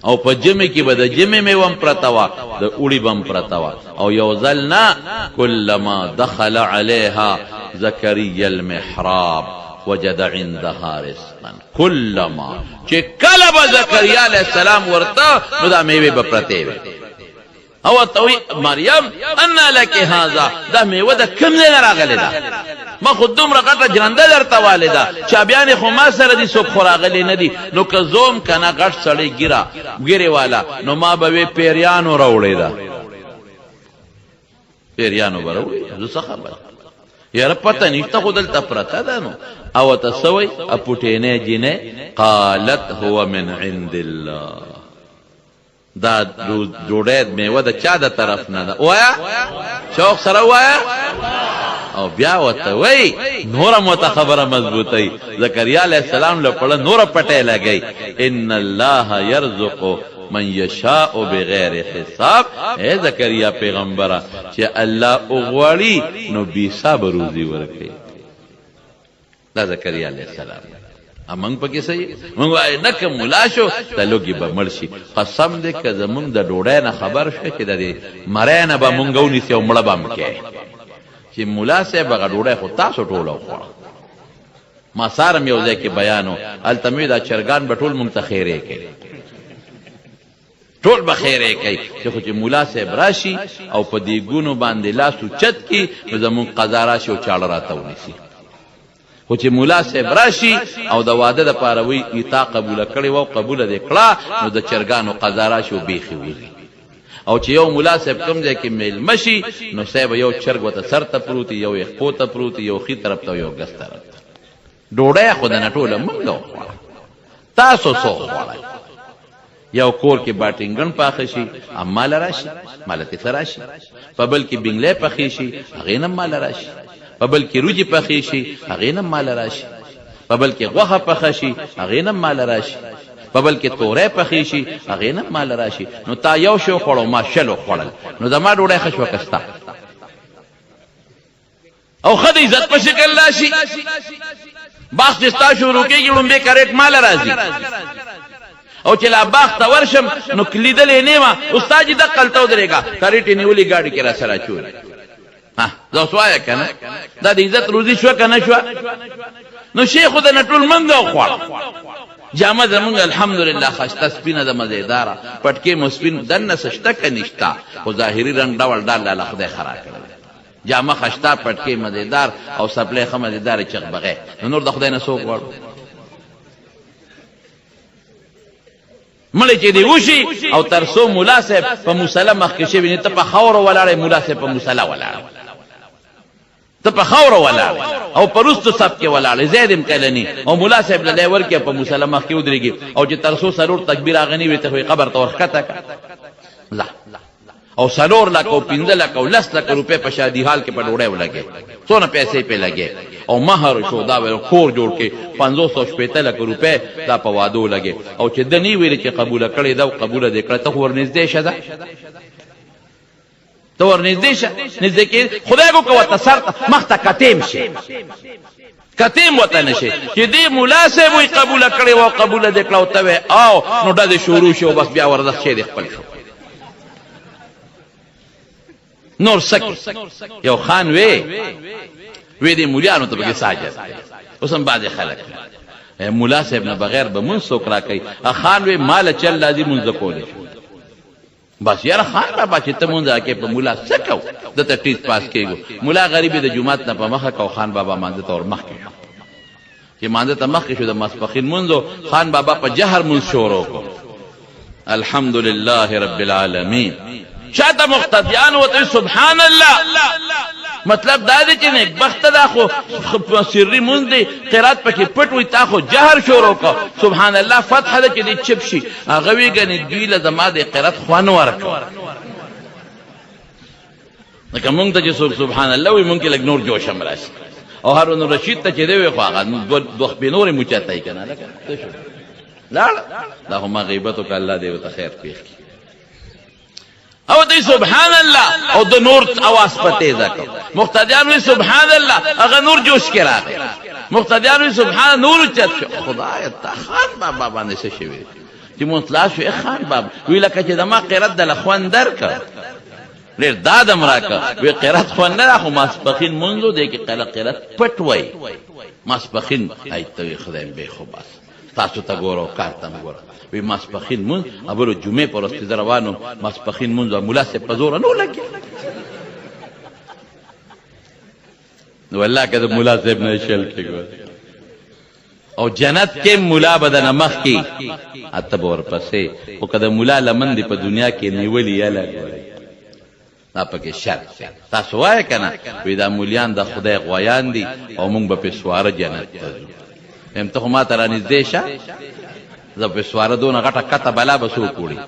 او په جمی کې به د جمی میوه هم پرته وه، د اوړي به هم پرته وه. او یو ځل نه، کلما دخل علیها زکریا المحراب وجد عندها رزقا. کلما چې کله به زکریا علیه السلام ورته نو دا میوې به پرتې وې. او ورته وایي مریم انا لک هذا، دا میوه د کوم ځای نه راغلې ده؟ ما خو دومره غټه ژرنده درته والې ده، چابیانې خو ما سره دي، څوک خو راغلي نه دي، نو که زه وم که نه غټ سړی ږیره ږیرې والا نو ما به وې پیریانو راوړې ده، پیریانو به راوړې، زه څه خبر. یاره پته نشته خو دلته پرته ده نو او ته څه وایي اپوټینی جینۍ قالت هو من عند الله دا ډوډۍ میوه د چا د طرف نه ده وایا شوق سره وایا او بیا وته وای نور مو ته خبره مضبوطه زکریا علی السلام له پړه نور پټه لګی ان الله يرزق من یشاء بغیر حساب اے زکریا پیغمبره چې الله وغواړي نو بې حسابه روزي ورکوي دا زکریا علیه السلام امنګ پکې صحیح مونږ وایو نه که ملا شو د لوګي به مړ شي قسم دې که زمونږ د ډوډۍ نه خبر شو چې د دې مری نه به مونږ ونیسي او مړه به هم کې چې ملا صاحب هغه ډوډۍ خو تاسو ټوله وخوړه ما سارم یو ځای کې بیانو هلته مې دا چرګان به ټول مونږ ته خیرې کوي ټول به خیرې کوي چې خو چې مولا صاحب راشي او په دې ګونو باندې لاس اوچت کړي نو زمونږ قضا راشي او چاړه راته ونیسي خو چې مولا صاحب راشي او د واده دپاره وایي ایتا قبوله کړې وه او قبوله دې کړه نو د چرګانو قضا راشي او بیخي وځي او چې یو مولا صاحب کوم ځای کې میلمه شي نو صاحب یو چرګ ورته سر ته پروت یو یې خپو ته پروت یو ښي طرف ته یو ګس طرف ته ډوډۍ خو د نه ټوله مونږ وخوړه تاسو څه وخوړل یو کور کې باټینګن پاخه شي مال راشي مال ته څه راشي په بل کې بنګلې پخې شي هغې نه مال راشي په بل کې روجي پخې شي هغې نه مال راشي په بل کې غوښه پخه شي هغې نه مال راشي په بل کې تورې پخې شي هغې نه مال راشي نو تا یو شی وخوړو ما شل وخوړل نو زما ډوډۍ ښه شوه که ستا او ښه د عزت په شکل راشي باغ چې ستا شروع کېږي ړومبی کریټ ماله راځي او چې لا باغ ته ورشم نو لیدلې نه وه استاد جي دقلته ودرېږه کریټ یې نیولي ګاډي کې راسره اچولي ها زه اوس وایه که نه دا د عزت روزي شوه که نه شوه نو شیخ خو د نه ټول مونږ وخوړه جامه زمونږ الحمدلله خسته سپینه ده مزیداره پټکې مو سپین دننه څه شته که نشته خو ظاهري رنګ ډول ډال لاله خدای ښه راکړی جامه خشته پټکې مزیدار او سپلې ښه مزیدار چغبغې نو نور د خدای نه څوک غواړو مړی چې دی وشي او تر څو مولا صاحب په مصلی مخکې شوی نه ته په خاورو ولاړې مولا صاحب په مصلی ولاړ ته په خاورو ولاړ او په رستو صف کې ولاړ زید هم کلنی او مولا صاحب له ورکه په مصلی مخکې ودرېږي او چې تر څو څلور تکبیر هغه نه وي ته قبر ته ورښکته کړه ځه او څلور لکه او پنځه لکه او لس لکه روپۍ په شادي حال کې په ډوډۍ ولګې څونه پیسې پې لګې او مهر شو دا ویل کور جوړ کې 50 او 60 لکه روپۍ دا په وادو لګې او چې د نه ویل چې قبوله کړې دا قبوله دې کړه ته خو ورنږدې شه ده ته ورنږدې شه نږدې کې خدای کو کوه ته سر مخ ته کتیم شي کتیم وته نشي چې دې مولا صاحب وي قبوله کړې او قبوله دې کړه او ته وې او نو ډزې شروع شو بس بیا ورزش شي خپل شو نور سک یو خان وی وی دې مولیانو ته پکې ساجت اوس هم بعضې خلک مولا صاحب نه بغیر به مونږ څوک راکوي خان وی مال چل لازم مونږ کولی شو بس یاره خان بابا چې ته مونږ راکې په مولا څه کو ده ته ټیټ پاس کېږو مولا غریب د جومات نه په مخه کو خان بابا مانځه ته ور مخکې شو چې مانځه ته مخکې شو د ماسپښین مونځ خان بابا په جهر مونځ شروع کو الحمدلله رب العالمین شاته مقتدیان وته سبحان الله مطلب دا دی چې نیک بخته دا خو سری مونږ دی قرات پکې پټ وي تا خو جهر شروع کو سبحان الله فتح ده چې دی چپ شي هغه وی ګنې دوی له زما د قرات خوان ورکو لکه مونږ ته چې څوک سبحان الله وي مونږ کې لږ نور جوش هم راشي او هارون رشید ته چې دی وي خو هغه دوه خپې نورې موچته یې که نه لکه څه شو لاړ دا خو ما غیبت وکړه الله دې ورته خیر پېښ کړي او دی سبحان الله او د نور اواز په تیزه کو مقتدیان وی سبحان الله هغه نور جوش کې راغی مقتدیان وی سبحان نور چت شو خدای ته خان بابا باندې څه شوی چې مونږ خلاص شو خان بابا وی لکه چې زما قرت د لخوان درک ډېر دادم راکه وی قرت خوان نه خو ماسپخین منځو دی کې قله قرت پټ وای ماسپخین ایته خدای به خو بس تاسو ته ګوره او کار ته هم ګوره وی ماسپښین مونځ ابلو جمعې پر ورځ چې زه روان وم ماسپښین مونځ ملا صاحب په زوره نه ولګېد نو والله که د ملا صاحب نه شل کې ګوره او جنت کې مولا به د نمخ کې اته به ورپسې خو که د مولا لمن دې په دنیا کې نیولي یله ګوره. دا پکې شرط دی. تاسو وایئ که نه وی دا مولیان د خدای غویان دي او مونږ به پې سواره جنت ته ځو. ویم ته خو ماته رانږدې شه، زه پې سواره دونه غټه کته بلا به څوک وړي.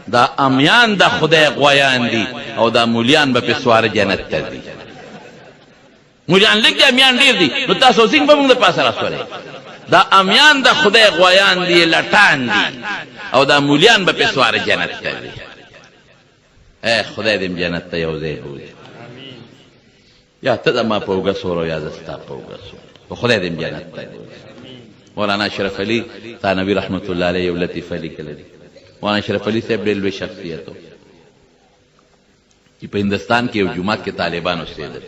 دا امیان د خدای غویان دي او دا مولیان به پې سواره جنت ته ځي. مولیان لږ دي امیان ډیر دي، نو تاسو څنګه به مونږ د پاسه راسولئ؟ دا امیان د خدای غویان دي، لټان دي او دا مولیان به پې سواره جنت ته ځي. اے خدای دې جنت ته یو ځای بوځي، یا ته زما په اوږه سور یا زه ستا په اوږه سور، خدای دې جنت ته بوځي. مولانا اشرف علي ثانوي رحمت الله علیه یو لطیفه لیکلی دی. مولانا اشرف علي صاحب ډېر لوی شخصیت و چې په هندوستان کې یو جومات کې طالبان اوسېدل.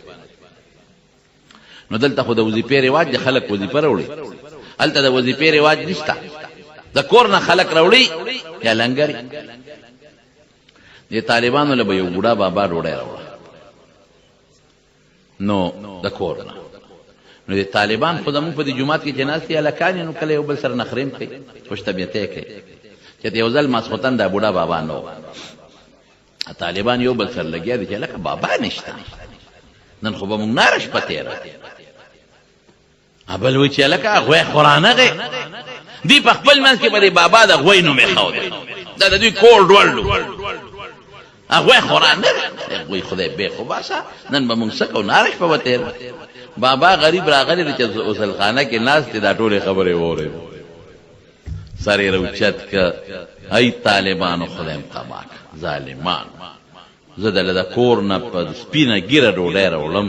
نو دلته خو د وظیفې رواج دی، خلک وظیفه راوړي. هلته د وظیفې رواج نشته، د کور نه خلک راوړي یا لنګري. د طالبانو له به یو بوډا بابا ډوډۍ راوړه نو د کور نه. نو د طالبان خو زموږ په دې جومات کې چې ناست دي هلکان یې، نو کله یو بل سره نخرې هم کوي، خوش طبیعتۍ کوي. چې یو ځل ماسخوتن دا بوډا بابا نه و، طالبان یو بل سره لګیا دي چې لکه بابا نشته، نن خو به موږ ناره شپه تېره. بل وایي چې هلکه غوی خو رانغی. دوی په خپل منځ کې په دې بابا د غوی نوم ایښودی، دا د دوی کور ډول غوی خو رانغی. غوی خدای بېخ وباسه، نن به موږ څه کوو، ناره شپه به تېره. بابا غریب راغلی دی چې غسلخانه کې ناست دی، دا ټولې خبرې واورېدې، سر یې راوچت که، ای طالبانو خدای مو تباه که ظالمانو، زه دله د کور نه په سپینه ږیره ډوډۍ راوړم،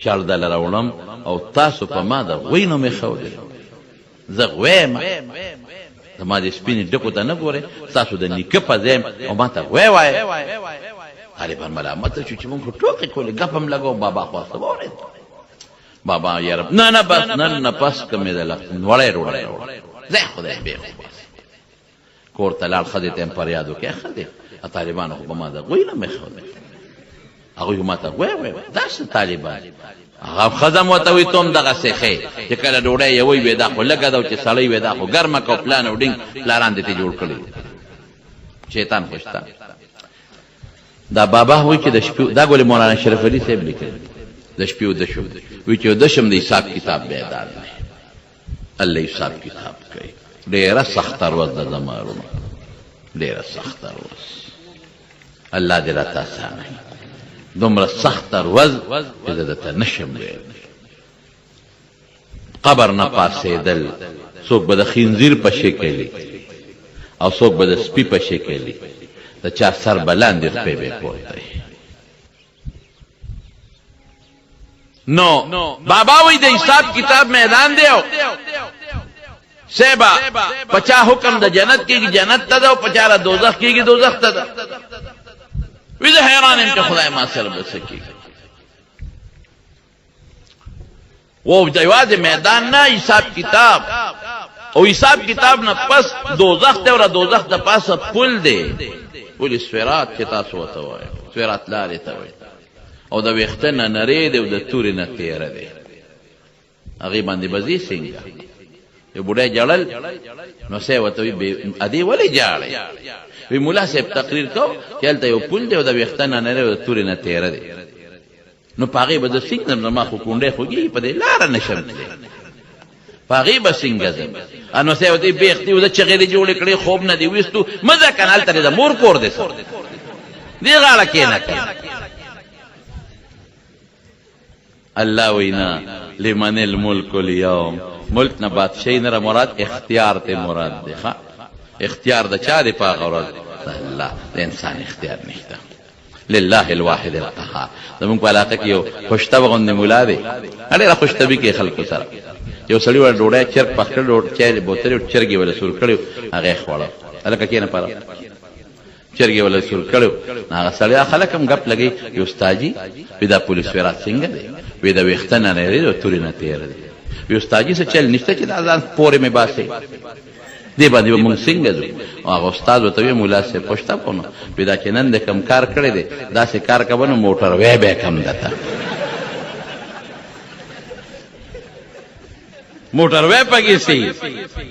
چړ دله راوړم او تاسو په ما د غوی نوم ایښودی. زه غوی یم، زما دې سپینې ډکو ته نه ګورئ، ستاسو د نیکه په ځای او ما ته غوی وایې. طالبان ملامت شو چې موږ خو ټوقې کولې، ګپ هم لګو، بابا خو څه واورېد. بابا یاره نه نه بس نن نه پس که مې دله وړی ډوډۍ راوړه، ځای خدای بې خو بس. کور ته لاړ، ښځې ته یې هم فریاد وکړ، ښځې طالبانو خو په ما د غوی نه مې ښودی، هغوی خو ما ته غوی ویل، دا څه طالبان. هغه ښځه هم ورته وایي ته هم دغسې ښې چې کله ډوډۍ یوی وې دا خو لږه ده، او چې سړی وې دا خو ګرمه که، او پلان او ډینګ پلاران دې ترې جوړ کړي دي. شیطان خو شته. دا بابا وایي چې د شپې، دا ګولې مولانا اشرف علي صاحب لیکلی، د شپې وده شوم، وایي چې وده شم د حساب کتاب میدان دی، الله حساب کتاب کوي. ډېره سخته ورځ ده زما وروڼو، ډېره سخته ورځ، الله دې راته اسانه کړي. دومره سخته ورځ چې زه درته نه شم ویلی. قبر نه پاڅېدل، څوک به د خنزیر په شکل او څوک به د سپي په شکل، د چا سر به لاندې خپې به پورته. نو بابا وایي د حساب کتاب میدان دی، او صاحبه په چا حکم د جنت کېږي جنت ته ده، او په چا د دوزخ کېږي دوزخ ته ده. وایي زه حیران یم چې خدای ما سره به څه کېږي. و یوازې میدان نه، حساب کتاب، او حساب کتاب نه پس دوزخ دی، او دوزخ د پاسه پل دی، پل صراط چې تاسو ورته وایئ، صراط لارې ته وایي، او د ویښته نه نری دی او د تورې نه تیره دی، هغې باندې به ځې څنګه؟ یو بوډۍ ژړل، نو سه ورته وایي ادې ولې ژاړې؟ وی ملا صاحب تقریر کو چې هلته یو پل دی او د ویښته نه نری او د تورې نه تیره دی، نو په هغې به زه څنګه ځم؟ زما خو کونډی خوږېږي، په دې لاره نه شم تللی، په هغې به څنګه ځم؟ نو صاحب دې بېختي وزه چغې دې جوړې کړې، خوب نه دې ویستو، مه ځه که نه هلته دې د مور کور دی، سره دې غاړه کښېنه که نه. الله وینا لمن الملک اليوم، ملک نه بادشاہي نه مراد اختیار ته مراد دی. ښه اختیار د چا دی په هغه ورځ؟ د الله. د انسان اختیار نشته. لله الواحد القهار. زمونږ په علاقه کې یو خوشتبه غوندې ملا دی، ډېره خوشتبي کوي خلکو سره. یو سړي ورله ډوډۍ چرګ پخ کړی، چای بوتلې او چرګ یې ورله سور کړی، هغه یې خوړه. هلکه کښېنه پاره، چرګ یې ورله سور کړی. نو هغه سړی خلک هم ګپ لګوي، یو استاجي وي دا پولیس ورات څنګه دی؟ وي د ویښته نه لري او تورې نه تېره دی. وي استاجي څه چل نشته چې دا ځان پورې مې باسي، دې باندې به مونږ څنګه ځو؟ او هغه استاد ورته ویل ملا صاحب پښته کو نو وی دا چې نن دې کوم کار کړی دی داسې کار کوه نو موټر وی به کم درته موټر وی پکې سي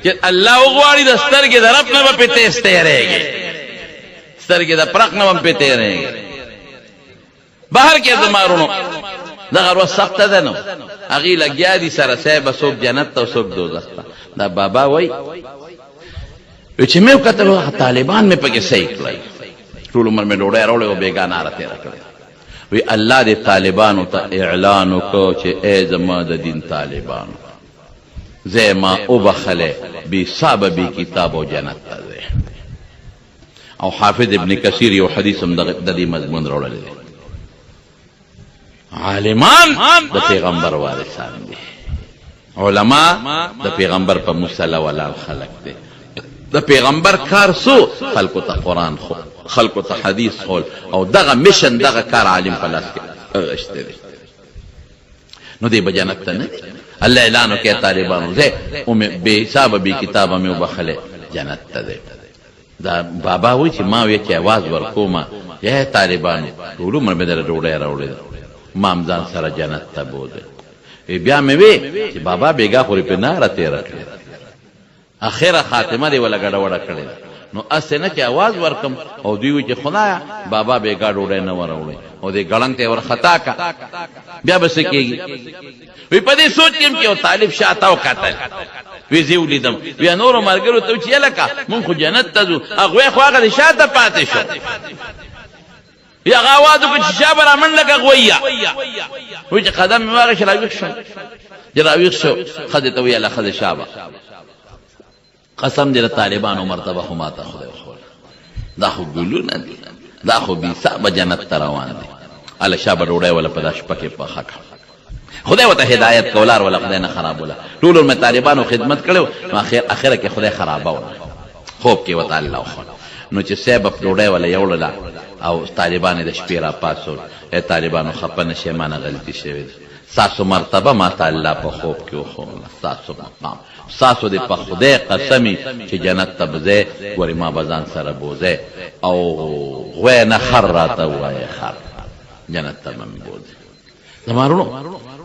چې الله وغواړي د سترګې د رب نه به پې تېز تېرېږي، سترګې د پرق نه به پې تېرېږي. بهر کې زما وروڼو دغه ورځ سخته ده، نو هغوی لګیا دي سره صاحب، څوک جنت ته او څوک دوزخ ته. دا بابا وایي چې مې وکتل هغه طالبان مې پکې صحیح کړل، ټول عمر مې ډوډۍ راوړې او بېګا ناره تېره کړې. وی الله دې طالبانو ته اعلان وکړو چې ای زما د دین طالبانو، زه ما وبخلې، بې حسابه بې کتاب او جنت ته ځئ. او حافظ ابن کثیر یو حدیث هم د دې مضمون راوړلی دی. عالمان د پیغمبر وارثان دي، علما د پیغمبر په مصلی ولاړ خلک دي. د پیغمبر کار څو؟ خلکو ته قرآن خو، خلکو ته حدیث خول، او دغه مشن دغه کار عالم په لاس کې اغشته دی. نو دی به جنت ته نه دی. الله اعلان وکړي طالبانو زه بې حسابه بې کتابه مې وبخښلی، جنت ته دی. دا بابا وایي چې ما وی چې اواز ورکوم، ای طالبانو ټول عمر مې دله ډوډۍ راوړې ده، ما هم ځان سره جنت ته بوځئ. وی بیا مې وی چې بابا بېګا خو دې پرې ناره تېره کړې ده، اخره خاتمه دې وله ګډه وډه کړې ده، نو هسې نه چې اواز ورکم او دوی وایي چې خدایه بابا بېګا ډوډۍ نه وه راوړې او دې ګړنګ ته یې ورخطا کړه، بیا به څه کېږي؟ وی په دې سوچ کې چې یو طالب شاته وکتل، وی زه ولیدم، بیا نورو ملګرو ته چې لکه مونږ خو جنت ته ځو، هغوی خو هغه شاته پاتې شو. بیا هغه اواز وکړ چې شا به رامنډه که غویه. وی چې قدم مې واخیست راویښ شوم، چې راویښ شو ښځې ته ویله ښځې شابه قسم دې د طالبانو مرتبه خو ماته خدای وښوله، دا خو ګلونه دي، دا خو بې حسابه جنت ته روان دي. هله شابه ډوډۍ وله په دا شپه کې پخه کړه، خدای ورته هدایت کو، لار وله خدای نه خرابوله. ټول عمر طالبانو خدمت کړی نو اخره کې خدای خرابوله، خوب کې ورته الله وښوله. نو چې صاحب ډوډۍ وله یوړله او طالبان یې د شپې راپاڅول، ای طالبانو خفه نه شئ، ما نه غلطي شوې ده، ستاسو مرتبه ماته الله په خوب کې وښوله، ستاسو مقام، ستاسو دې په خدای قسم وي چې جنت ته به ځئ، ګورې ما به ځان سره بوځئ او غوی نه خر راته ووایې، خر جنت ته به مې بوځئ. زما وروڼو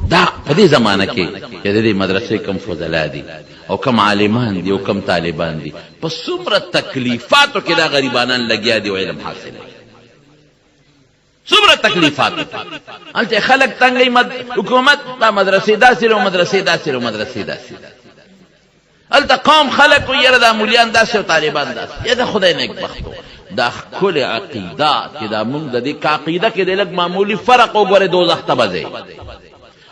دا په دې زمانه کې چې د دې مدرسې کوم فضلا دي او کوم عالمان دي او کوم طالبان دي، په څومره تکلیفاتو کې دا غریبانان لګیا دي او علم حاصلوي. څومره تکلیفات هلته خلک تنګوي، حکومت دا مدرسې داسې او مدرسې داسې او مدرسې داسې. هلته قوم خلک وایي یاره دا مولیان داسې او طالبان داسې. یا د خدای نیکبختو دا ښکلې عقیده چې دا مونږ د دې که عقیده کې د لږ معمولي فرق وګورې دوزخ ته به ځې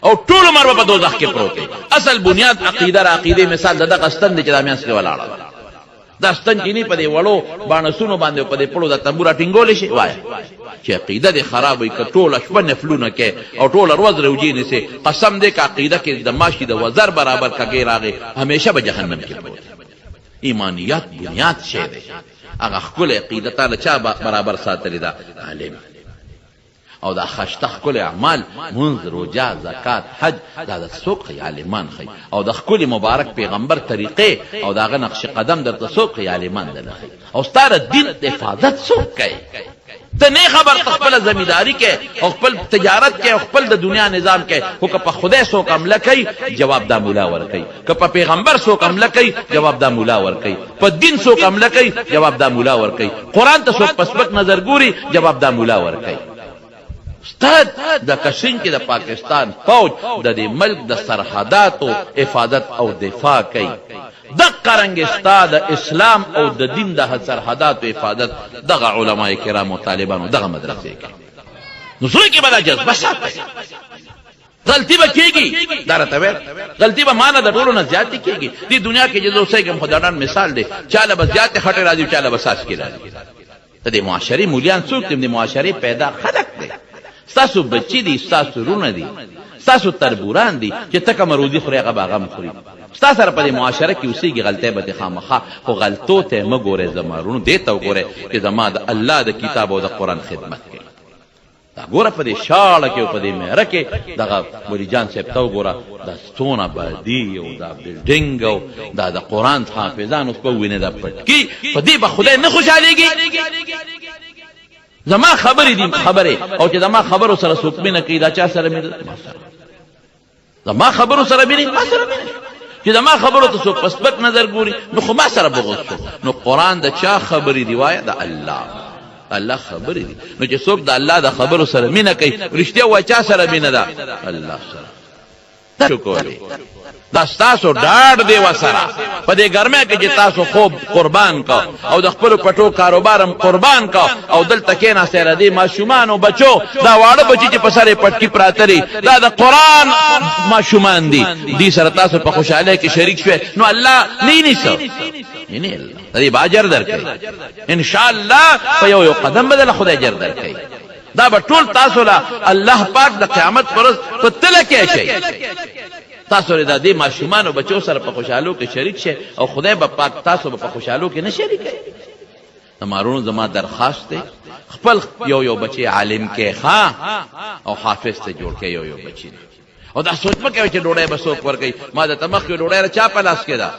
او ټول عمر به په دوزخ کې پروت. اصل بنیاد عقیده را عقیدې مثال د دغه ستن دی چې دا میانځ کې ولاړه ده. دا ستن چې نه په دې وړو بانسونو باندې په دې پړو د تنبور ټینګول شي، وایه چې عقیده دې خراب وي، که ټوله شپه نفلونه کې او ټوله ورځ روژې نیسې، قسم دې که عقیده کې د ماشي د وزر برابر کږې راغې، همیشه به جهنم کې پروت. ایمانیت بنیاد شی دی، هغه ښکلې عقیده تا له چا برابر ساتلې ده؟ عالم. او دا خشته ښکلی اعمال مونځ، روژه، زکات، حج دا د څوک ښیي؟ عالمان ښیي. او د ښکلي مبارک پیغمبر طریقې او د هغه نقش قدم درته څوک ښیي؟ عالمان درله ښیي. او ستا د دین حفاظت څوک کوي؟ ته نه خبر، ته خپله زمینداري کوې او خپل تجارت کوې او خپل د دنیا نظام کوې، خو که په خدای څوک حمله کوي جواب دا مولا ورکوي، که په پیغمبر څوک حمله کوي جواب دا مولا ورکوي، په دین څوک حمله کوي جواب دا مولا ورکوي، قرآن ته څوک په سپک نظر ګوري جواب دا مولا ورکوي. استاد د کشن کې د پاکستان فوج د دې ملک د سرحداتو حفاظت او دفاع کوي، دقه رنګ ستا د اسلام او د دین د سرحداتو حفاظت دغه علما کرام او طالبانو دغه مدرسې کوي. نو زړه کې به دا جذبه ساتئ. غلطي به کېږي، دا راته ویل غلطي به مانه د ټولو نه زیاتې کېږي. دې دنیا کې چې زه اوسېږم خو دا ډان مثال دی، چاله به زیاتې خټې راځي او چاله به څاڅکي راځي. د دې معاشرې مولیان څوک دي؟ د معاشرې پیدا خلک دی، ستاسو بچي دي، ستاسو وروڼه دي، ستاسو تربوران دي، چې ته کومه روزي خورې هغه به هغه هم خوري، ستا سره په دې معاشره کې اوسېږي. غلطۍ به دې خامخا، خو غلطو ته مه ګورئ زما وروڼو، دې ته وګورئ چې زما د الله د کتاب او د قرآن خدمت کوي. دا ګوره په دې شاړه کې او په دې میره کې دغه ولي جان صاحب ته وګوره، دا څونه آبادي او دا بلډینګ او دا د قرآن حافظان اوس په وینې دا پټکي، په دې به خدای نه خوشحالېږي؟ زما خبرې دي خبرې، او چې زما خبرو سره څوک مینه کوي دا چا سره مینه؟ ما سره. زما خبرو سره مینه، ما سره مینه. چې زما خبرو ته څوک په سپک نظر ګوري نو خو ما سره بغض شو. نو قرآن د چا خبرې دي؟ وایه د الله. الله خبرې دي. نو چې څوک د الله د خبرو سره مینه کوي، رښتیا وایي، چا سره مینه ده؟ الله سره. شو کولی دا ستاسو ډاډ دی وسره په دې ګرمه کې چې تاسو خوب قربان کو او د خپل پټو کاروبار هم قربان کو او دلته کېناستئ. را دې ماشومانو بچو، دا واړه بچي چې په سر یې پټکي پراته دي، دا د قرآن ماشومان دي. دې سره تاسو په خوشحالۍ کې شریک شوئ، نو الله نه نیسه، نه الله دې به اجر درکوي ان شاء الله. په یو یو قدم به د خدای اجر درکوي. دا به ټول تاسو له الله پاک د قیامت پر ورځ په تله کې اچوي. تاسو د دې ماشومانو بچو سره په خوشحالو کې شریک شئ او خدای به پاک تاسو به په خوشحالو کې نه شریکوي. زما وروڼو، زما درخواست دی، خپل یو یو بچی عالم کې ښا او حافظ ته جوړ کې یو یو بچی. او دا سوچ مه کوئ چې ډوډۍ به څوک ورکوي. ما درته مخکې ډوډۍ چا په لاس کې ده؟